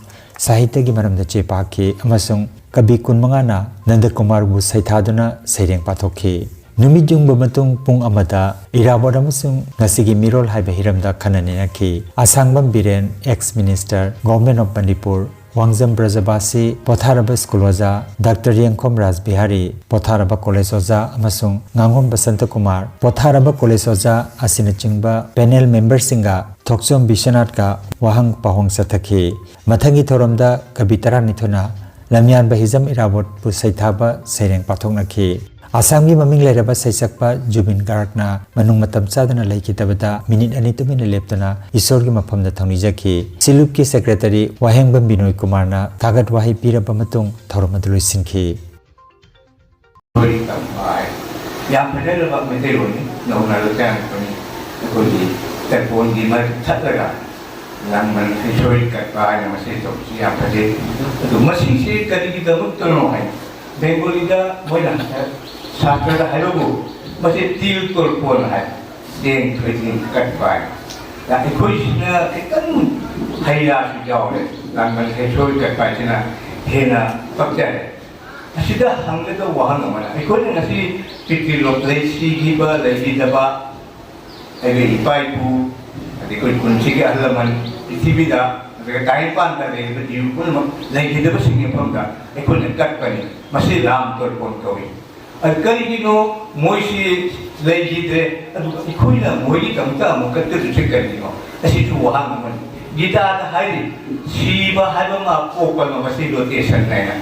ꯁꯥꯍꯤꯇ꯭ꯌꯒꯤ ꯃꯔꯝꯗ ꯆꯦ ꯄꯥꯈꯤ ꯑꯃꯁꯨꯡ ꯀꯕꯤ ꯀꯨꯟꯃꯉꯥꯅ ꯅꯟꯗꯀꯨꯃꯥꯔꯕꯨ ꯁꯩꯊꯥꯗꯨꯅ ꯁꯩꯔꯦꯡ ꯄꯥꯊꯣꯛꯈꯤ꯫ ꯅꯨꯃꯤꯠ ꯌꯨꯡꯕ ꯃꯇꯨꯡ ꯄꯨꯡ ꯑꯃꯗ ꯏꯔꯥꯕꯣꯠ ꯑꯃꯁꯨꯡ ꯉꯁꯤꯒꯤ ꯃꯤꯔꯣꯜ ꯍꯥꯏꯕ ꯍꯤꯔꯝꯗ ꯈꯟꯅ ꯅꯩꯅꯈꯤ꯫ ꯑꯁꯥꯡꯕꯝ Biren, ex minister, Government of Manipur, ꯋꯥꯡꯖꯝ Brajabashi, ꯄꯣꯊꯥꯔꯕ ꯁ꯭ꯀꯨꯜ ꯑꯣꯖꯥ ꯗꯥꯛꯇꯔ ꯌꯦꯡꯈꯣꯝ ꯔꯥꯖꯕꯤꯍꯥꯔꯤ, ꯄꯣꯊꯥꯔꯕ ꯀꯣꯂꯦꯖ ꯑꯣꯖꯥ ꯑꯃꯁꯨꯡ ꯉꯥꯉꯣꯝ ꯕꯁꯟꯇ ꯀꯨꯃꯥꯔ, ꯄꯣꯊꯥꯔꯕ ꯀꯣꯂꯦꯖ ꯑꯣꯖꯥ ꯑꯁꯤꯅꯆꯤꯡꯕ panel memberꯁꯤꯡꯒ ꯊꯣꯛꯆꯣꯝ ꯕꯤꯁ꯭ꯋꯅꯥꯊꯀ ꯋꯥꯍꯪ ꯄꯥꯎꯍꯪ ꯆꯠꯊꯈꯤ꯫ ꯃꯊꯪꯒꯤ ꯊꯧꯔꯝꯗ ꯀꯕꯤ ꯇꯔꯥꯅꯤꯊꯣꯏꯅ ꯂꯝꯌꯥꯟꯕ ꯍꯤꯖꯝ ꯏꯔꯥꯕꯣꯠꯄꯨ ꯁꯩꯊꯥꯕ ꯁꯩꯔꯦꯡ ꯄꯥꯊꯣꯛꯅꯈꯤ꯫ ꯑꯁꯥꯝꯒꯤ ꯃꯃꯤꯡ ꯂꯩꯔꯕ ꯁꯩꯁꯛꯄ ꯖꯨꯕꯤꯟ ꯒꯥꯔꯒꯅ ꯃꯅꯨꯡ ꯃꯇꯝ ꯆꯥꯗꯅ ꯂꯩꯈꯤꯗꯕꯗ ꯃꯤꯅꯤꯠ ꯑꯅꯤ ꯇꯨꯃꯤꯟꯅ ꯂꯦꯞꯇꯨꯅ ꯏꯁꯣꯔꯒꯤ ꯃꯐꯝꯗ ꯊꯧꯅꯤꯖꯈꯤ꯫ ꯁꯤꯂꯨꯞꯀꯤ secretary ꯋꯥꯍꯦꯡꯕꯝ ꯕꯤꯅꯣꯏ ꯀꯨꯃꯥꯔꯅ ꯊꯥꯒꯠ ꯋꯥꯍꯩ ꯄꯤꯔꯕ ꯃꯇꯨꯡ ꯊꯧꯔꯝ ꯑꯗꯨ ꯂꯣꯏꯁꯤꯟꯈꯤ꯫ ꯌꯥꯝ ꯐꯖꯈ꯭ꯔꯕ ꯃꯩꯇꯩꯂꯣꯟꯅꯤ, ꯅꯧꯅ ꯂꯧꯁꯤꯟ ꯑꯩꯈꯣꯏꯅꯤ꯫ ꯑꯩꯈꯣꯏꯒꯤ ꯆꯠꯄꯣꯟꯒꯤ ꯃꯔꯛ ꯊꯠꯂꯒ ꯂꯥꯡꯕꯟ ꯍꯩꯁꯣꯏ ꯀꯠꯄ ꯍꯥꯏꯅ ꯃꯁꯤ ꯇꯧꯕꯁꯤ ꯌꯥꯝ ꯐꯖꯩ꯫ ꯑꯗꯨ ꯃꯁꯤꯁꯤ ꯀꯔꯤꯒꯤꯗꯃꯛꯇꯅꯣ ꯍꯥꯏ, ꯕꯦꯡꯒꯣꯂꯤꯗ ꯃꯣꯏꯅ ꯁꯥꯇ꯭ꯔꯗ ꯍꯥꯏꯕꯕꯨ ꯃꯁꯤ ꯇꯤꯜ ꯇꯣꯔꯄꯣꯟ ꯍꯥꯏ, ꯆꯦꯡ ꯊꯣꯏꯗꯤꯡ ꯀꯠꯄ ꯍꯥꯏ꯫ ꯑꯩꯈꯣꯏꯁꯤꯅ ꯈꯤꯇꯪ ꯍꯩ ꯔꯥꯁꯨ ꯌꯥꯎꯔꯦ, ꯂꯥꯡꯕꯟ ꯍꯩꯁꯣꯏ ꯀꯠꯄ ꯍꯥꯏꯁꯤꯅ ꯍꯦꯟꯅ ꯄꯛꯆꯔꯦ꯫ ꯑꯁꯤꯗ ꯍꯪꯒꯗꯧꯕ ꯋꯥꯍꯪ ꯑꯃꯅ, ꯑꯩꯈꯣꯏꯅ ꯉꯁꯤ ꯄꯤꯇ꯭ꯔꯤꯂꯣꯛ ꯂꯩꯁꯤꯈꯤꯕ ꯂꯩꯈꯤꯗꯕ ꯑꯩꯈꯣꯏ ꯏꯄꯥ ꯏꯄꯨ, ꯑꯗꯩ ꯑꯩꯈꯣꯏ ꯈꯨꯟꯁꯤꯒꯤ ꯑꯍꯜ ꯂꯃꯟ, ꯄ꯭ꯔꯤꯊꯤꯕꯤꯗ, ꯑꯗꯨꯒ ꯇꯥꯏꯕꯪꯄꯥꯟꯗ ꯂꯩꯔꯤꯕ ꯖꯤꯕ ꯄꯨꯝꯅꯃꯛ ꯂꯩꯈꯤꯗꯕꯁꯤꯡꯒꯤ ꯃꯐꯝꯗ ꯑꯩꯈꯣꯏꯅ ꯀꯠꯄꯅꯤ꯫ ꯃꯁꯤ ꯔꯥꯝ ꯇꯣꯔꯄꯣꯟ ꯀꯧꯏ꯫ ꯑꯗꯨ ꯀꯔꯤꯒꯤꯅꯣ ꯃꯣꯏꯁꯤ ꯂꯩꯈꯤꯗ꯭ꯔꯦ, ꯑꯗꯨꯒ ꯑꯩꯈꯣꯏꯅ ꯃꯣꯏꯒꯤꯗꯃꯛꯇ ꯑꯃꯨꯛ ꯀꯠꯀꯗꯣꯏꯁꯦ ꯀꯔꯤꯒꯤꯅꯣ? ꯑꯁꯤꯁꯨ ꯋꯥꯍꯪ ꯑꯃꯅꯤ꯫ ꯒꯤꯇꯥꯗ ꯍꯥꯏꯔꯤ, ꯁꯤꯕ ꯍꯥꯏꯕ ꯑꯃ, ꯄꯣꯛꯄ ꯑꯃ, ꯃꯁꯤ ꯔꯣꯇꯦꯁꯟ ꯍꯥꯏꯅ꯫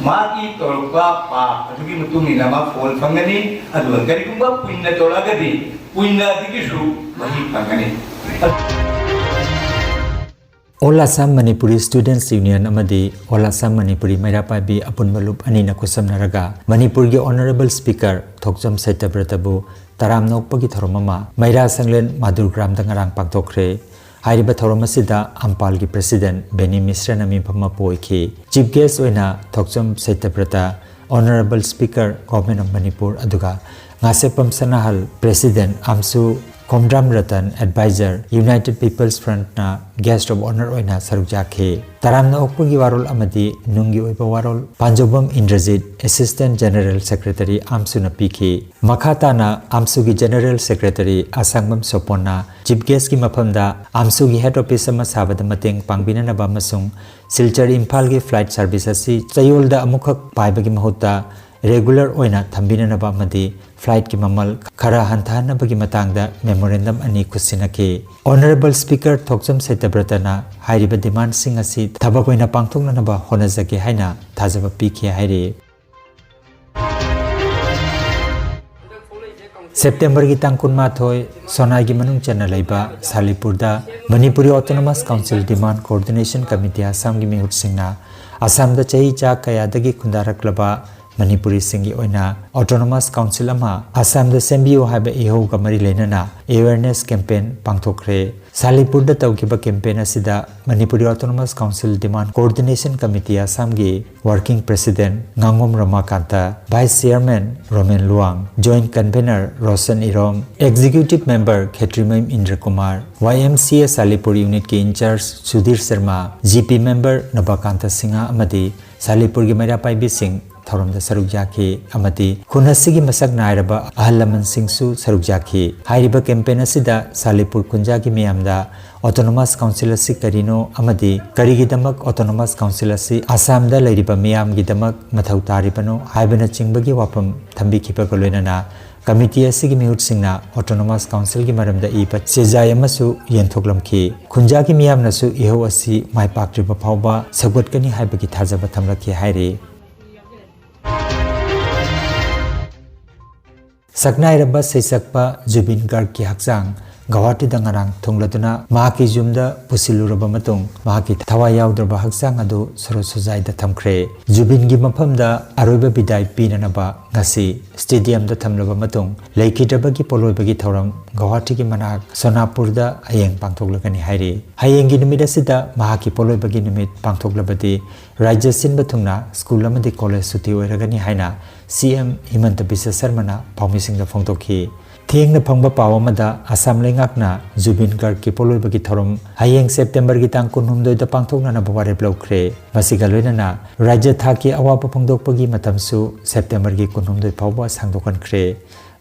ꯃꯥꯒꯤ ꯇꯧꯔꯛꯄ ꯄꯥꯞ ꯑꯗꯨꯒꯤ ꯃꯇꯨꯡ ꯏꯟꯅ ꯃꯥ ꯐꯣꯜ ꯐꯪꯒꯅꯤ, ꯑꯗꯨꯒ ꯀꯔꯤꯒꯨꯝꯕ ꯄꯨꯟꯅ ꯇꯧꯔꯛꯑꯒꯗꯤ ꯄꯨꯟꯅ ꯑꯗꯨꯒꯤꯁꯨ ꯃꯍꯩ ꯐꯪꯒꯅꯤ꯫ All Assam Manipuri Students Union ꯑꯃꯗꯤ All Assam Manipuri ꯃꯩꯔꯥ ꯄꯥꯏꯕꯤ ꯑꯄꯨꯟꯕ ꯂꯨꯞ ꯑꯅꯤꯅ ꯈꯨꯠꯁꯝꯅꯔꯒ ꯃꯅꯤꯄꯨꯔꯒꯤ Honourable Speaker ꯊꯣꯛꯆꯣꯝ ꯁꯇ꯭ꯌꯕ꯭ꯔꯇꯕꯨ ꯇꯔꯥꯝꯅ ꯑꯣꯛꯄꯒꯤ ꯊꯧꯔꯝ ꯑꯃ ꯃꯩꯔꯥ ꯁꯪꯂꯦꯟ ꯃꯥꯗꯨꯔ ꯒ꯭ꯔꯥꯝꯗ ꯉꯔꯥꯡ ꯄꯥꯡꯊꯣꯛꯈ꯭ꯔꯦ꯫ ꯍꯥꯏꯔꯤꯕ ꯊꯧꯔꯝ ꯑꯁꯤꯗ ꯑꯝꯄꯥꯜꯒꯤ President ꯕꯦꯅꯤ ꯃꯤꯁ꯭ꯔꯅ ꯃꯤꯐꯝ ꯑꯃ ꯄꯨ ꯑꯣꯏꯈꯤ꯫ Chief Guest ꯑꯣꯏꯅ ꯊꯣꯛꯆꯣꯝ ꯁꯇ꯭ꯌꯕ꯭ꯔꯇ, Honourable Speaker, Government of Manipur, ꯑꯗꯨꯒ ꯉꯥꯁꯦꯞꯄꯝ ꯁꯅꯥꯍꯜ, President, ꯑꯝꯁꯨ Khomdram Ratan, Advisor, United People's Frontꯅ Guest of Honour ꯑꯣꯏꯅ ꯁꯔꯨꯛ ꯌꯥꯈꯤ꯫ ꯇꯔꯥꯝꯅ ꯑꯣꯛꯄꯒꯤ ꯋꯥꯔꯣꯜ ꯑꯃꯗꯤ ꯅꯨꯡꯒꯤ ꯑꯣꯏꯕ ꯋꯥꯔꯣꯜ ꯄꯥꯟꯖꯧꯕꯝ ꯏꯟꯗ꯭ꯔꯖꯤꯠ, Assistant General Secretary, ꯑꯝꯁꯨꯅ ꯄꯤꯈꯤ꯫ ꯃꯈꯥ ꯇꯥꯅ ꯑꯝꯁꯨꯒꯤ General Secretary ꯑꯁꯥꯡꯕꯝ ꯁꯣꯄꯣꯟꯅ Chief Guestꯀꯤ ꯃꯐꯝꯗ ꯑꯝꯁꯨꯒꯤ Head Office ꯑꯃ ꯁꯥꯕꯗ ꯃꯇꯦꯡ ꯄꯥꯡꯕꯤꯅꯅꯕ ꯑꯃꯁꯨꯡ ꯁꯤꯜꯆꯔ ꯏꯝꯐꯥꯜꯒꯤ flight service ꯑꯁꯤ ꯆꯌꯣꯜꯗ ꯑꯃꯨꯛꯈꯛ ꯄꯥꯏꯕꯒꯤ ꯃꯍꯨꯠꯇ regular ꯑꯣꯏꯅ ꯊꯝꯕꯤꯅꯅꯕ ꯑꯃꯗꯤ flightꯀꯤ ꯃꯃꯜ ꯈꯔ ꯍꯟꯊꯍꯟꯅꯕꯒꯤ ꯃꯇꯥꯡꯗ memorandum ꯑꯅꯤ ꯈꯨꯠꯁꯤꯟꯅꯈꯤ꯫ Honourable Speaker ꯊꯣꯛꯆꯝ ꯁꯇ꯭ꯌꯕ꯭ꯔꯇꯅ ꯍꯥꯏꯔꯤꯕ demandꯁꯤꯡ ꯑꯁꯤ ꯊꯕꯛ ꯑꯣꯏꯅ ꯄꯥꯡꯊꯣꯛꯅꯅꯕ ꯍꯣꯠꯅꯖꯒꯦ ꯍꯥꯏꯅ ꯊꯥꯖꯕ ꯄꯤꯈꯤ ꯍꯥꯏꯔꯤ꯫ ꯁꯦꯞꯇꯦꯝꯕꯔꯒꯤ ꯇꯥꯡ ꯀꯨꯟꯃꯥꯊꯣꯏ, ꯁꯣꯅꯥꯏꯒꯤ ꯃꯅꯨꯡ ꯆꯟꯅ ꯂꯩꯕ ꯁꯥꯂꯤꯄꯨꯔꯗ Manipuri Autonomous Council Demand Coordination Committee ꯑꯁꯥꯝꯒꯤ ꯃꯤꯍꯨꯠꯁꯤꯡꯅ ꯑꯁꯥꯝꯗ ꯆꯍꯤ ꯆꯥ ꯀꯌꯥꯗꯒꯤ ꯈꯨꯟꯗꯥꯔꯛꯂꯕ ꯃꯅꯤꯄꯨꯔꯤꯁꯤꯡꯒꯤ ꯑꯣꯏꯅ Autonomous Council ꯑꯃ ꯑꯁꯥꯝꯗ ꯁꯦꯝꯕꯤꯌꯨ ꯍꯥꯏꯕ ꯏꯍꯧꯒ ꯃꯔꯤ ꯂꯩꯅꯅ awareness campaign ꯄꯥꯡꯊꯣꯛꯈ꯭ꯔꯦ꯫ ꯁꯥꯂꯤꯄꯨꯔꯗ ꯇꯧꯈꯤꯕ campaign ꯑꯁꯤꯗ Manipuri Autonomous Council Demand Coordination Committee ꯑꯁꯥꯝꯒꯤ Working President ꯉꯥꯉꯣꯝ Ramakanta, Vice Chairman Romen Luwang, Joint Convener Roshan Irom, Executive Member Khetrimayum Indra Kumar, Y M C A Salipur unitꯀꯤ in-charge Sudhir Sharma, G P Member Nabakanta Singh ꯑꯃꯗꯤ ꯁꯥꯂꯤꯄꯨꯔꯒꯤ ꯃꯩꯔꯥ ꯄꯥꯏꯕꯤꯁꯤꯡ ꯊꯧꯔꯝꯗ ꯁꯔꯨꯛ ꯌꯥꯈꯤ ꯑꯃꯗꯤ ꯈꯨꯟ ꯑꯁꯤꯒꯤ ꯃꯁꯛ ꯅꯥꯏꯔꯕ ꯑꯍꯜ ꯂꯃꯟꯁꯤꯡꯁꯨ ꯁꯔꯨꯛ ꯌꯥꯈꯤ꯫ ꯍꯥꯏꯔꯤꯕ campaign ꯑꯁꯤꯗ ꯁꯥꯂꯤꯄꯨꯔ ꯈꯨꯟꯖꯥꯒꯤ ꯃꯤꯌꯥꯝꯗ Autonomous Council ꯑꯁꯤ ꯀꯔꯤꯅꯣ ꯑꯃꯗꯤ ꯀꯔꯤꯒꯤꯗꯃꯛ Autonomous Council ꯑꯁꯤ ꯑꯁꯥꯝꯗ ꯂꯩꯔꯤꯕ ꯃꯤꯌꯥꯝꯒꯤꯗꯃꯛ ꯃꯊꯧ ꯇꯥꯔꯤꯕꯅꯣ ꯍꯥꯏꯕꯅꯆꯤꯡꯕꯒꯤ ꯋꯥꯐꯝ ꯊꯝꯕꯤꯈꯤꯕꯒ ꯂꯣꯏꯅꯅ committee ꯑꯁꯤꯒꯤ ꯃꯤꯍꯨꯠꯁꯤꯡꯅ Autonomous Councilꯒꯤ ꯃꯔꯝꯗ ꯏꯕ ꯆꯦꯖꯥꯏ ꯑꯃꯁꯨ ꯌꯦꯟꯊꯣꯛꯂꯝꯈꯤ꯫ ꯈꯨꯟꯖꯥꯒꯤ ꯃꯤꯌꯥꯝꯅꯁꯨ ꯏꯍꯧ ꯑꯁꯤ ꯃꯥꯏ ꯄꯥꯛꯇ꯭ꯔꯤꯕ ꯐꯥꯎꯕ ꯁꯧꯒꯠꯀꯅꯤ ꯍꯥꯏꯕꯒꯤ ꯊꯥꯖꯕ ꯊꯝꯂꯛꯈꯤ ꯍꯥꯏꯔꯤ꯫ ꯁꯛꯅꯥꯏꯔꯕ ꯁꯩꯁꯛꯄ ꯖꯨꯕꯤꯟ ꯒꯔꯒꯀꯤ ꯍꯛꯆꯥꯡ ꯒꯧꯍꯥꯇꯤꯗ ꯉꯔꯥꯡ ꯊꯨꯡꯂꯗꯨꯅ ꯃꯍꯥꯛꯀꯤ ꯌꯨꯝꯗ ꯄꯨꯁꯤꯜꯂꯨꯔꯕ ꯃꯇꯨꯡ ꯃꯍꯥꯛꯀꯤ ꯊꯋꯥꯏ ꯌꯥꯎꯗ꯭ꯔꯕ ꯍꯛꯆꯥꯡ ꯑꯗꯨ ꯁꯣꯔꯣꯛ ꯁꯣꯖꯥꯏꯗ ꯊꯝꯈ꯭ꯔꯦ꯫ ꯖꯨꯕꯤꯟꯒꯤ ꯃꯐꯝꯗ ꯑꯔꯣꯏꯕ ꯕꯤꯗꯥꯏ ꯄꯤꯅꯅꯕ ꯉꯁꯤ stadiumꯗ ꯊꯝꯂꯕ ꯃꯇꯨꯡ ꯂꯩꯈꯤꯗ꯭ꯔꯕꯒꯤ ꯄꯣꯠꯂꯣꯏꯕꯒꯤ ꯊꯧꯔꯝ ꯒꯧꯍꯥꯇꯤꯒꯤ ꯃꯅꯥꯛ ꯁꯣꯅꯥꯄꯨꯔꯗ ꯍꯌꯦꯡ ꯄꯥꯡꯊꯣꯛꯂꯒꯅꯤ ꯍꯥꯏꯔꯤ꯫ ꯍꯌꯦꯡꯒꯤ ꯅꯨꯃꯤꯠ ꯑꯁꯤꯗ ꯃꯍꯥꯛꯀꯤ ꯄꯣꯠꯂꯣꯏꯕꯒꯤ ꯅꯨꯃꯤꯠ ꯄꯥꯡꯊꯣꯛꯂꯕꯗꯤ ꯔꯥꯖ꯭ꯌ ꯁꯤꯟꯕ ꯊꯨꯡꯅ ꯁ꯭ꯀꯨꯜ ꯑꯃꯗꯤ ꯀꯣꯂꯦꯖ ꯁꯨꯇꯤ ꯑꯣꯏꯔꯒꯅꯤ ꯍꯥꯏꯅ C M ꯍꯤꯃꯟꯇ ꯕꯤꯁ꯭ꯋ ꯁꯔꯃꯅ ꯄꯥꯎꯃꯤꯁꯤꯡꯗ ꯐꯣꯡꯗꯣꯛꯈꯤ꯫ ꯊꯦꯡꯅ ꯐꯪꯕ ꯄꯥꯎ ꯑꯃꯗ ꯑꯁꯥꯝ ꯂꯩꯉꯥꯛꯅ ꯖꯨꯕꯤꯟ ꯒꯔꯒꯀꯤ ꯄꯣꯠꯂꯣꯏꯕꯒꯤ ꯊꯧꯔꯝ ꯍꯌꯦꯡ ꯁꯦꯞꯇꯦꯝꯕꯔꯒꯤ ꯇꯥꯡ ꯀꯨꯟꯍꯨꯝꯗꯣꯏꯗ ꯄꯥꯡꯊꯣꯛꯅꯅꯕ ꯋꯥꯔꯦꯞ ꯂꯧꯈ꯭ꯔꯦ꯫ ꯃꯁꯤꯒ ꯂꯣꯏꯅꯅ ꯔꯥꯖ꯭ꯌ ꯊꯥꯛꯀꯤ ꯑꯋꯥꯕ ꯐꯣꯡꯗꯣꯛꯄꯒꯤ ꯃꯇꯝꯁꯨ ꯁꯦꯞꯇꯦꯝꯕꯔꯒꯤ ꯀꯨꯟꯍꯨꯝꯗꯣꯏ ꯐꯥꯎꯕ ꯁꯥꯡꯗꯣꯛꯍꯟꯈ꯭ꯔꯦ꯫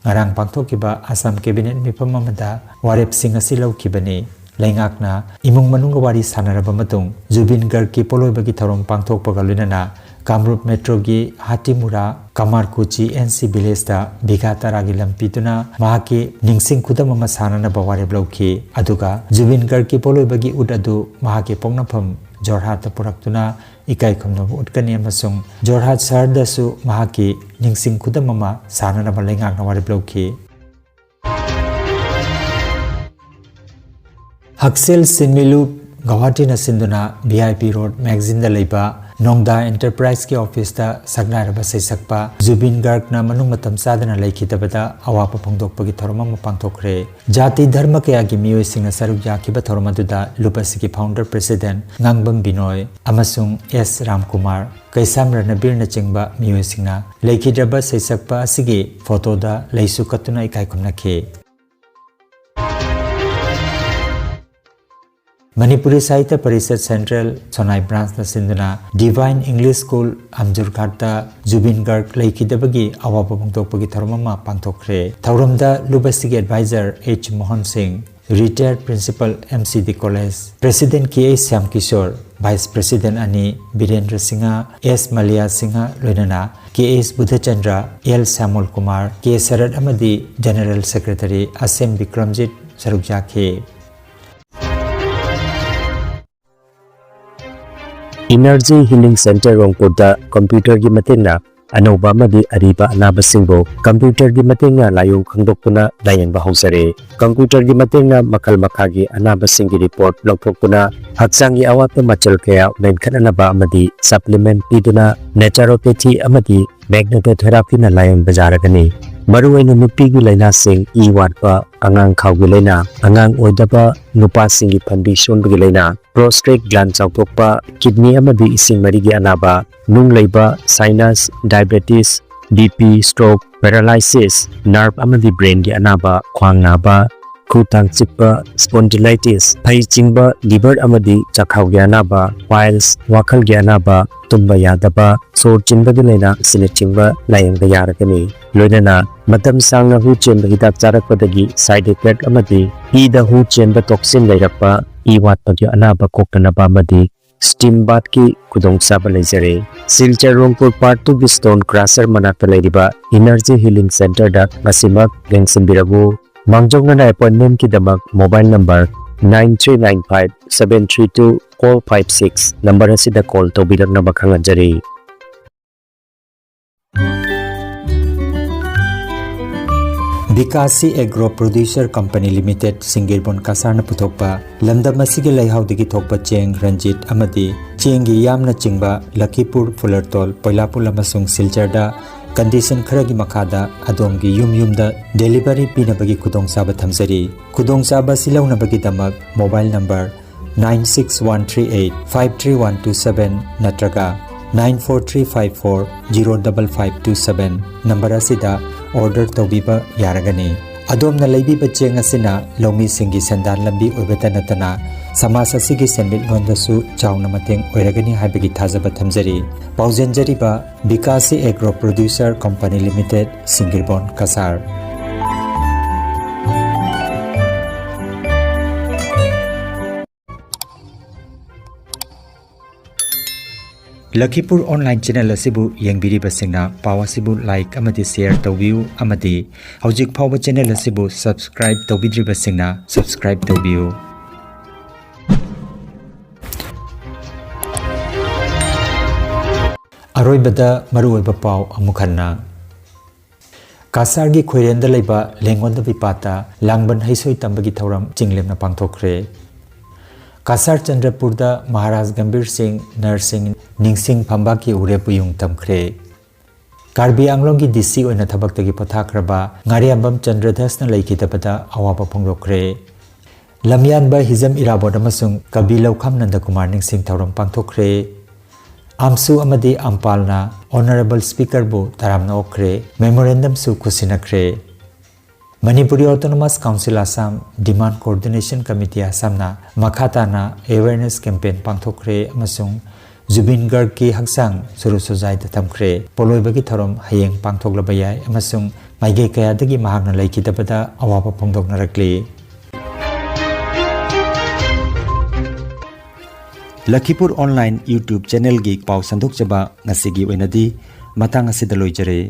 ꯉꯔꯥꯡ ꯄꯥꯡꯊꯣꯛꯈꯤꯕ ꯑꯁꯥꯝ cabinet ꯃꯤꯐꯝ ꯑꯃꯗ ꯋꯥꯔꯦꯞꯁꯤꯡ ꯑꯁꯤ ꯂꯧꯈꯤꯕꯅꯤ꯫ ꯂꯩꯉꯥꯛꯅ ꯏꯃꯨꯡ ꯃꯅꯨꯡꯒ ꯋꯥꯔꯤ ꯁꯥꯟꯅꯔꯕ ꯃꯇꯨꯡ ꯖꯨꯕꯤꯟ ꯒꯔꯒꯀꯤ ꯄꯣꯠꯂꯣꯏꯕꯒꯤ ꯊꯧꯔꯝ ꯄꯥꯡꯊꯣꯛꯄꯒ ꯂꯣꯏꯅꯅ ꯀꯥꯃꯔꯨꯞ metroꯒꯤ ꯍꯥꯇꯤꯃꯨꯔꯥ ꯀꯃꯥꯔꯀꯨꯆꯤ N C villageꯇ ꯕꯤꯘꯥ ꯇꯔꯥꯒꯤ ꯂꯝ ꯄꯤꯗꯨꯅ ꯃꯍꯥꯛꯀꯤ ꯅꯤꯡꯁꯤꯡ ꯈꯨꯗꯝ ꯑꯃ ꯁꯥꯅꯅꯕ ꯋꯥꯔꯦꯞ ꯂꯧꯈꯤ꯫ ꯑꯗꯨꯒ ꯖꯨꯕꯤꯟ ꯒꯔꯒꯀꯤ ꯄꯣꯠꯂꯣꯏꯕꯒꯤ ꯎꯠ ꯑꯗꯨ ꯃꯍꯥꯛꯀꯤ ꯄꯣꯛꯅꯐꯝ ꯖꯣꯔꯍꯥꯠꯇ ꯄꯨꯔꯛꯇꯨꯅ ꯏꯀꯥꯏ ꯈꯨꯝꯅꯕ ꯎꯠꯀꯅꯤ ꯑꯃꯁꯨꯡ ꯖꯣꯔꯍꯥꯠ ꯁꯍꯔꯗꯁꯨ ꯃꯍꯥꯛꯀꯤ ꯅꯤꯡꯁꯤꯡ ꯈꯨꯗꯝ ꯑꯃ ꯁꯥꯅꯅꯕ ꯂꯩꯉꯥꯛꯅ ꯋꯥꯔꯦꯞ ꯂꯧꯈꯤ꯫ ꯍꯛꯁꯦꯜ ꯁꯤꯟꯃꯤꯂꯨꯞ ꯒꯧꯍꯥꯇꯤꯅ ꯁꯤꯟꯗꯨꯅ V I P Road magazineꯗ ꯂꯩꯕ ꯅꯣꯡꯗꯥ ꯑꯦꯟꯇꯔꯄ꯭ꯔꯥꯏꯖꯀꯤ ꯑꯣꯐꯤꯁꯇ ꯁꯛꯅꯥꯏꯔꯕ ꯁꯩꯁꯛꯄ ꯖꯨꯕꯤꯟ ꯒꯥꯔꯒꯅ ꯃꯅꯨꯡ ꯃꯇꯝ ꯆꯥꯗꯅ ꯂꯩꯈꯤꯗꯕꯗ ꯑꯋꯥꯕ ꯐꯣꯡꯗꯣꯛꯄꯒꯤ ꯊꯧꯔꯝ ꯑꯃ ꯄꯥꯡꯊꯣꯛꯈ꯭ꯔꯦ꯫ ꯖꯥꯇꯤ ꯙꯔꯃ ꯀꯌꯥꯒꯤ ꯃꯤꯑꯣꯏꯁꯤꯡꯅ ꯁꯔꯨꯛ ꯌꯥꯈꯤꯕ ꯊꯧꯔꯝ ꯑꯗꯨꯗ ꯂꯨꯞ ꯑꯁꯤꯒꯤ ꯐꯥꯎꯟꯗꯔ ꯄ꯭ꯔꯦꯁꯤꯗꯦꯟꯠ ꯉꯥꯡꯕꯝ ꯕꯤꯅꯣꯏ ꯑꯃꯁꯨꯡ ꯑꯦꯁ ꯔꯥꯝꯀꯨꯃꯥꯔ, ꯀꯩꯁꯥꯝ ꯔꯅꯕꯤꯔꯅꯆꯤꯡꯕ ꯃꯤꯑꯣꯏꯁꯤꯡꯅ ꯂꯩꯈꯤꯗ꯭ꯔꯕ ꯁꯩꯁꯛꯄ ꯑꯁꯤꯒꯤ ꯐꯣꯇꯣꯗ ꯂꯩꯁꯨ ꯀꯠꯇꯨꯅ ꯏꯀꯥꯏ ꯈꯨꯝꯅꯈꯤ꯫ ꯃꯅꯤꯄꯨꯔꯤ ꯁꯥꯍꯤꯇ꯭ꯌ ꯄꯔꯤꯁꯠ ꯁꯦꯟꯇ꯭ꯔꯦꯜ ꯁꯣꯅꯥꯏ ꯕ꯭ꯔꯥꯟꯁꯅ ꯁꯤꯟꯗꯨꯅ ꯗꯤꯚꯥꯏꯟ ꯏꯪꯂꯤꯁ ꯁ꯭ꯀꯨꯜ ꯑꯝꯖꯨꯔꯒꯥꯠꯇ ꯖꯨꯕꯤꯟ ꯒꯥꯔꯒ ꯂꯩꯈꯤꯗꯕꯒꯤ ꯑꯋꯥꯕ ꯐꯣꯡꯗꯣꯛꯄꯒꯤ ꯊꯧꯔꯝ ꯑꯃ ꯄꯥꯡꯊꯣꯛꯈ꯭ꯔꯦ꯫ ꯊꯧꯔꯝꯗ ꯂꯨꯞ ꯑꯁꯤꯒꯤ ꯑꯦꯗꯚꯥꯏꯖꯔ ꯑꯦꯆ ꯃꯣꯍꯟ ꯁꯤꯡ, ꯔꯤꯇꯥꯌꯔ ꯄ꯭ꯔꯤꯟꯁꯤꯄꯜ ꯑꯦꯝ ꯁꯤ ꯗꯤ ꯀꯣꯂꯦꯖ ꯄ꯭ꯔꯦꯁꯤꯗꯦꯟꯠ ꯀꯦ H Shyam Kishore, vice president ꯑꯅꯤ ꯕꯤꯔꯦꯟꯗ꯭ꯔ ꯁꯤꯡꯍ, ꯑꯦꯁ ꯃꯂꯤꯌꯥ ꯁꯤꯡꯍ, ꯂꯣꯏꯅꯅ ꯀꯦ ꯑꯩꯆ ꯕꯨꯙꯆꯟꯗ꯭ꯔ, ꯑꯦꯜ ꯁ꯭ꯌꯥꯃꯣꯜ ꯀꯨꯃꯥꯔ, ꯀꯦ ꯁꯔꯠ ꯑꯃꯗꯤ ꯖꯦꯅꯔꯦꯜ ꯁꯦꯀ꯭ꯔꯦꯇꯔꯤ ꯑꯁꯦꯝ ꯕꯤꯀ꯭ꯔꯝꯖꯤꯠ ꯁꯔꯨꯛ ꯌꯥꯈꯤ꯫ ꯏꯅꯔꯖꯤ ꯍꯤꯂꯤꯡ ꯁꯦꯟꯇꯔ ꯔꯣꯡꯄꯨꯔꯗ ꯀꯝꯄ꯭ꯌꯨꯇꯔꯒꯤ ꯃꯇꯦꯡꯅ ꯑꯅꯧꯕ ꯑꯃꯗꯤ ꯑꯔꯤꯕ ꯑꯅꯥꯕꯁꯤꯡꯕꯨ ꯀꯝꯄ꯭ꯌꯨꯇꯔꯒꯤ ꯃꯇꯦꯡꯅ ꯂꯥꯏꯑꯣꯡ ꯈꯪꯗꯣꯛꯇꯨꯅ ꯂꯥꯌꯦꯡꯕ ꯍꯧꯖꯔꯦ꯫ ꯀꯝꯄ꯭ꯌꯨꯇꯔꯒꯤ ꯃꯇꯦꯡꯅ ꯃꯈꯜ ꯃꯈꯥꯒꯤ ꯑꯅꯥꯕꯁꯤꯡꯒꯤ ꯔꯤꯄꯣꯔꯠ ꯂꯧꯊꯣꯛꯇꯨꯅ ꯍꯛꯆꯥꯡꯒꯤ ꯑꯋꯥꯠꯄ ꯃꯆꯜ ꯀꯌꯥ ꯃꯦꯟꯈꯠꯅꯅꯕ ꯑꯃꯗꯤ ꯁꯄ꯭ꯂꯤꯃꯦꯟꯠ ꯄꯤꯗꯨꯅ ꯅꯦꯆꯔꯣꯄꯦꯊꯤ ꯑꯃꯗꯤ ꯃꯦꯒꯅꯦꯇꯣꯊꯦꯔꯥꯄꯤꯅ ꯂꯥꯌꯦꯡꯕ ꯌꯥꯔꯒꯅꯤ꯫ ꯃꯔꯨꯑꯣꯏꯅ ꯅꯨꯄꯤꯒꯤ ꯂꯥꯏꯅꯥꯁꯤꯡ, ꯏ ꯋꯥꯠꯄ, ꯑꯉꯥꯡ ꯈꯥꯎꯒꯤ ꯂꯥꯏꯅꯥ, ꯑꯉꯥꯡ ꯑꯣꯏꯗꯕ, ꯅꯨꯄꯥꯁꯤꯡꯒꯤ ꯐꯟꯕꯤ ꯁꯣꯟꯕꯒꯤ ꯂꯥꯏꯅꯥ, ꯄ꯭ꯔꯣꯁꯇꯦꯠ ꯒ꯭ꯂꯥꯟ ꯆꯥꯎꯊꯣꯛꯄ, ꯀꯤꯗꯅꯤ ꯑꯃꯗꯤ ꯏꯁꯤꯡ ꯃꯔꯤꯒꯤ ꯑꯅꯥꯕ, ꯅꯨꯡ ꯂꯩꯕ, sinus, diabetes, B P, stroke, paralysis, nerve ꯑꯃꯗꯤ ꯕ꯭ꯔꯦꯟꯒꯤ ꯑꯅꯥꯕ, ꯈ꯭ꯋꯥꯡ ꯅꯥꯕ, ꯈꯨ ꯇꯥꯡ ꯆꯤꯛꯄ, ꯁ꯭ꯄꯣꯟꯗꯤꯂꯥꯏꯇꯤꯁ, ꯐꯩ ꯆꯤꯡꯕ, ꯂꯤꯚꯔ ꯑꯃꯗꯤ ꯆꯥꯛꯈꯥꯎꯒꯤ ꯑꯅꯥꯕ, ꯄꯥꯏꯜꯁ, ꯋꯥꯈꯜꯒꯤ ꯑꯅꯥꯕ, ꯇꯨꯝꯕ ꯌꯥꯗꯕ, ꯁꯣꯔ ꯆꯤꯟꯕꯒꯤ ꯂꯥꯏꯅꯥ ꯑꯁꯤꯅꯆꯤꯡꯕ ꯂꯥꯌꯦꯡꯕ ꯌꯥꯔꯒꯅꯤ꯫ ꯂꯣꯏꯅꯅ ꯃꯇꯝ ꯁꯥꯡꯅ ꯍꯨ ꯆꯦꯟꯕ ꯍꯤꯗꯥꯛ ꯆꯥꯔꯛꯄꯗꯒꯤ ꯁꯥꯏꯗ ꯏꯐꯦꯛ ꯑꯃꯗꯤ ꯏꯗ ꯍꯨ ꯆꯦꯟꯕ ꯇꯣꯛꯁꯤꯟ ꯂꯩꯔꯛꯄ, ꯏ ꯋꯥꯠꯄꯒꯤ ꯑꯅꯥꯕ ꯀꯣꯛꯇꯅꯕ ꯑꯃꯗꯤ ꯁ꯭ꯇꯤꯝ ꯕꯥꯊꯀꯤ ꯈꯨꯗꯣꯡꯆꯥꯕ ꯂꯩꯖꯔꯦ꯫ ꯁꯤꯜꯆꯔ ꯔꯣꯡꯄꯨꯔ ꯄꯥꯔꯠ ꯇꯨꯒꯤ ꯁ꯭ꯇꯣꯟ ꯀ꯭ꯔꯁꯔ ꯃꯅꯥꯛꯇ ꯂꯩꯔꯤꯕ ꯏꯅꯔꯖꯤ ꯍꯤꯂꯤꯡ ꯁꯦꯟꯇꯔꯗ ꯉꯁꯤꯃꯛ ꯂꯦꯡꯁꯤꯟꯕꯤꯔꯛꯎ꯫ ꯃꯥꯡꯖꯧꯅꯅ ꯑꯦꯄꯣꯏꯟꯃꯦꯟꯠꯀꯤꯗꯃꯛ mobile number nine three nine five seven three two four five six number ꯑꯁꯤꯗ ꯀꯣꯜ ꯇꯧꯕꯤꯔꯛꯅꯕ ꯈꯪꯍꯟꯖꯔꯤ꯫ ꯕꯤꯀꯥꯁꯤ ꯑꯦꯒ꯭ꯔꯣ ꯄ꯭ꯔꯣꯗ꯭ꯌꯨꯁꯔ ꯀꯝꯄꯅꯤ ꯂꯤꯃꯤꯇꯦꯗ, ꯁꯤꯡꯒꯤꯔꯕꯣꯟ ꯀꯁꯥꯔꯅ ꯄꯨꯊꯣꯛꯄ ꯂꯝꯗꯝ ꯑꯁꯤꯒꯤ ꯂꯩꯍꯥꯎꯗꯒꯤ ꯊꯣꯛꯄ ꯆꯦꯡ ꯔꯟꯖꯤꯠ ꯑꯃꯗꯤ ꯆꯦꯡꯒꯤ ꯌꯥꯝꯅ ꯆꯤꯡꯕ ꯂꯈꯤꯄꯨꯔ ꯐꯨꯂꯔꯇꯣꯜ, ꯄꯣꯏꯂꯥꯄꯨꯜ ꯑꯃꯁꯨꯡ ꯁꯤꯜꯆꯔꯗ ꯀꯟꯗꯤꯁꯟ ꯈꯔꯒꯤ ꯃꯈꯥꯗ ꯑꯗꯣꯝꯒꯤ ꯌꯨꯝ ꯌꯨꯝꯗ ꯗꯦꯂꯤꯚꯔꯤ ꯄꯤꯅꯕꯒꯤ ꯈꯨꯗꯣꯡꯆꯥꯕ ꯊꯝꯖꯔꯤ꯫ ꯈꯨꯗꯣꯡꯆꯥꯕ ꯑꯁꯤ ꯂꯧꯅꯕꯒꯤꯗꯃꯛ mobile number nine six one three eight five three one two seven ꯅꯠꯇ꯭ꯔꯒ nine four three five four zero double five two seven number ꯑꯁꯤꯗ ꯑꯣꯔꯗꯔ ꯇꯧꯕꯤꯕ ꯌꯥꯔꯒꯅꯤ꯫ ꯑꯗꯣꯝꯅ ꯂꯩꯕꯤꯕ ꯆꯦꯡ ꯑꯁꯤꯅ ꯂꯧꯃꯤꯁꯤꯡꯒꯤ ꯁꯦꯟꯗꯥꯟ ꯂꯝꯕꯤ ꯑꯣꯏꯕꯇ ꯅꯠꯇꯅ ꯁꯃꯥꯖ ꯑꯁꯤꯒꯤ ꯁꯦꯟꯃꯤꯠꯂꯣꯟꯗꯁꯨ ꯆꯥꯎꯅ ꯃꯇꯦꯡ ꯑꯣꯏꯔꯒꯅꯤ ꯍꯥꯏꯕꯒꯤ ꯊꯥꯖꯕ ꯊꯝꯖꯔꯤ꯫ ꯄꯥꯎꯖꯦꯟꯖꯔꯤꯕ Bikashi agro producer company limited, Singirbon Cachar. Lakhipur online channel ꯑꯁꯤꯕꯨ ꯌꯦꯡꯕꯤꯔꯤꯕꯁꯤꯡꯅ ꯄꯥꯎ ꯑꯁꯤꯕꯨ ꯂꯥꯏꯛ ꯑꯃꯗꯤ ꯁꯦꯌꯔ ꯇꯧꯕꯤꯌꯨ ꯑꯃꯗꯤ ꯍꯧꯖꯤꯛ ꯐꯥꯎꯕ ꯆꯦꯅꯦꯜ ꯑꯁꯤꯕꯨ ꯁꯕꯁꯀ꯭ꯔꯥꯏꯕ ꯇꯧꯕꯤꯗ꯭ꯔꯤꯕꯁꯤꯡꯅ ꯁꯕꯁꯀ꯭ꯔꯥꯏꯕ ꯇꯧꯕꯤꯌꯨ꯫ ꯑꯔꯣꯏꯕꯗ ꯃꯔꯨꯑꯣꯏꯕ ꯄꯥꯎ ꯑꯃꯨꯛ ꯍꯟꯅ꯫ ꯀꯁꯥꯔꯒꯤ ꯈꯣꯏꯔꯦꯟꯗ ꯂꯩꯕ ꯂꯦꯡꯒꯣꯟꯗꯕꯤ ꯄꯥꯠꯇ ꯂꯥꯡꯕꯟ ꯍꯩꯁꯣꯏ ꯇꯝꯕꯒꯤ ꯊꯧꯔꯝ ꯆꯤꯡꯂꯦꯝꯅ ꯄꯥꯡꯊꯣꯛꯈ꯭ꯔꯦ꯫ ꯀꯁꯥꯔ ꯆꯟꯗ꯭ꯔꯄꯨꯔꯗ ꯃꯍꯥꯔꯥꯖ ꯒꯝꯚꯤꯔ ꯁꯤꯡ ꯅꯔꯁꯤꯡ ꯅꯤꯡꯁꯤꯡ ꯐꯝꯕꯥꯛꯀꯤ ꯎꯔꯦꯞ ꯎꯌꯨꯡ ꯇꯝꯈ꯭ꯔꯦ꯫ ꯀꯥꯔꯕꯤ ꯑꯪꯂꯣꯡꯒꯤ ꯗꯤ ꯁꯤ ꯑꯣꯏꯅ ꯊꯕꯛꯇꯒꯤ ꯄꯣꯊꯥꯈ꯭ꯔꯕ ꯉꯥꯔꯤꯌꯥꯝꯕꯝ ꯆꯟꯗ꯭ꯔꯗꯥꯁꯅ ꯂꯩꯈꯤꯗꯕꯗ ꯑꯋꯥꯕ ꯐꯣꯡꯗꯣꯛꯈ꯭ꯔꯦ꯫ ꯂꯝꯌꯥꯟꯕ ꯍꯤꯖꯝ ꯏꯔꯥꯕꯣꯠ ꯑꯃꯁꯨꯡ ꯀꯕꯤ ꯂꯧꯈꯥꯝ ꯅꯟꯗꯀꯨꯃꯥꯔ ꯅꯤꯡꯁꯤꯡ ꯊꯧꯔꯝ ꯄꯥꯡꯊꯣꯛꯈ꯭ꯔꯦ꯫ ꯑꯥꯝꯁꯨ ꯑꯃꯗꯤ ꯑꯝꯄꯥꯜꯅ ꯑꯣꯅꯔꯦꯕꯜ ꯁ꯭ꯄꯤꯀꯔꯕꯨ ꯇꯔꯥꯝꯅ ꯑꯣꯛꯈ꯭ꯔꯦ꯫ ꯃꯦꯃꯣꯔꯦꯟꯗꯝꯁꯨ ꯈꯨꯠꯁꯤꯟꯅꯈ꯭ꯔꯦ꯫ ꯃꯅꯤꯄꯨꯔꯤ ꯑꯣꯇꯣꯅꯣꯃꯁ ꯀꯥꯎꯟꯁꯤꯜ ꯑꯁꯥꯝ, ꯗꯤꯃꯥꯟ ꯀꯣꯑꯣꯔꯗꯤꯅꯦꯁꯟ ꯀꯃꯤꯇꯤ ꯑꯁꯥꯝꯅ ꯃꯈꯥ ꯇꯥꯅ ꯑꯦꯋꯦꯔꯅꯦꯁ ꯀꯦꯝꯄꯦꯟ ꯄꯥꯡꯊꯣꯛꯈ꯭ꯔꯦ ꯑꯃꯁꯨꯡ ꯖꯨꯕꯤꯟ ꯒꯔꯒꯀꯤ ꯍꯛꯆꯥꯡ ꯁꯨꯔꯨ ꯁꯨꯖꯥꯏꯗ ꯊꯝꯈ꯭ꯔꯦ꯫ ꯄꯣꯂꯣꯏꯕꯒꯤ ꯊꯧꯔꯝ ꯍꯌꯦꯡ ꯄꯥꯡꯊꯣꯛꯂꯕ ꯌꯥꯏ ꯑꯃꯁꯨꯡ ꯃꯥꯏꯀꯩ ꯀꯌꯥꯗꯒꯤ ꯃꯍꯥꯛꯅ ꯂꯩꯈꯤꯗꯕꯗ ꯑꯋꯥꯕ ꯐꯣꯡꯗꯣꯛꯅꯔꯛꯂꯤ꯫ ꯂꯈꯤꯄꯨꯔ ꯑꯣꯟꯂꯥꯏꯟ YouTube ꯆꯦꯅꯦꯜꯒꯤ ꯄꯥꯎ ꯁꯟꯗꯣꯛꯆꯕ ꯉꯁꯤꯒꯤ ꯑꯣꯏꯅꯗꯤ ꯃꯇꯥꯡ ꯑꯁꯤꯗ ꯂꯣꯏꯖꯔꯦ꯫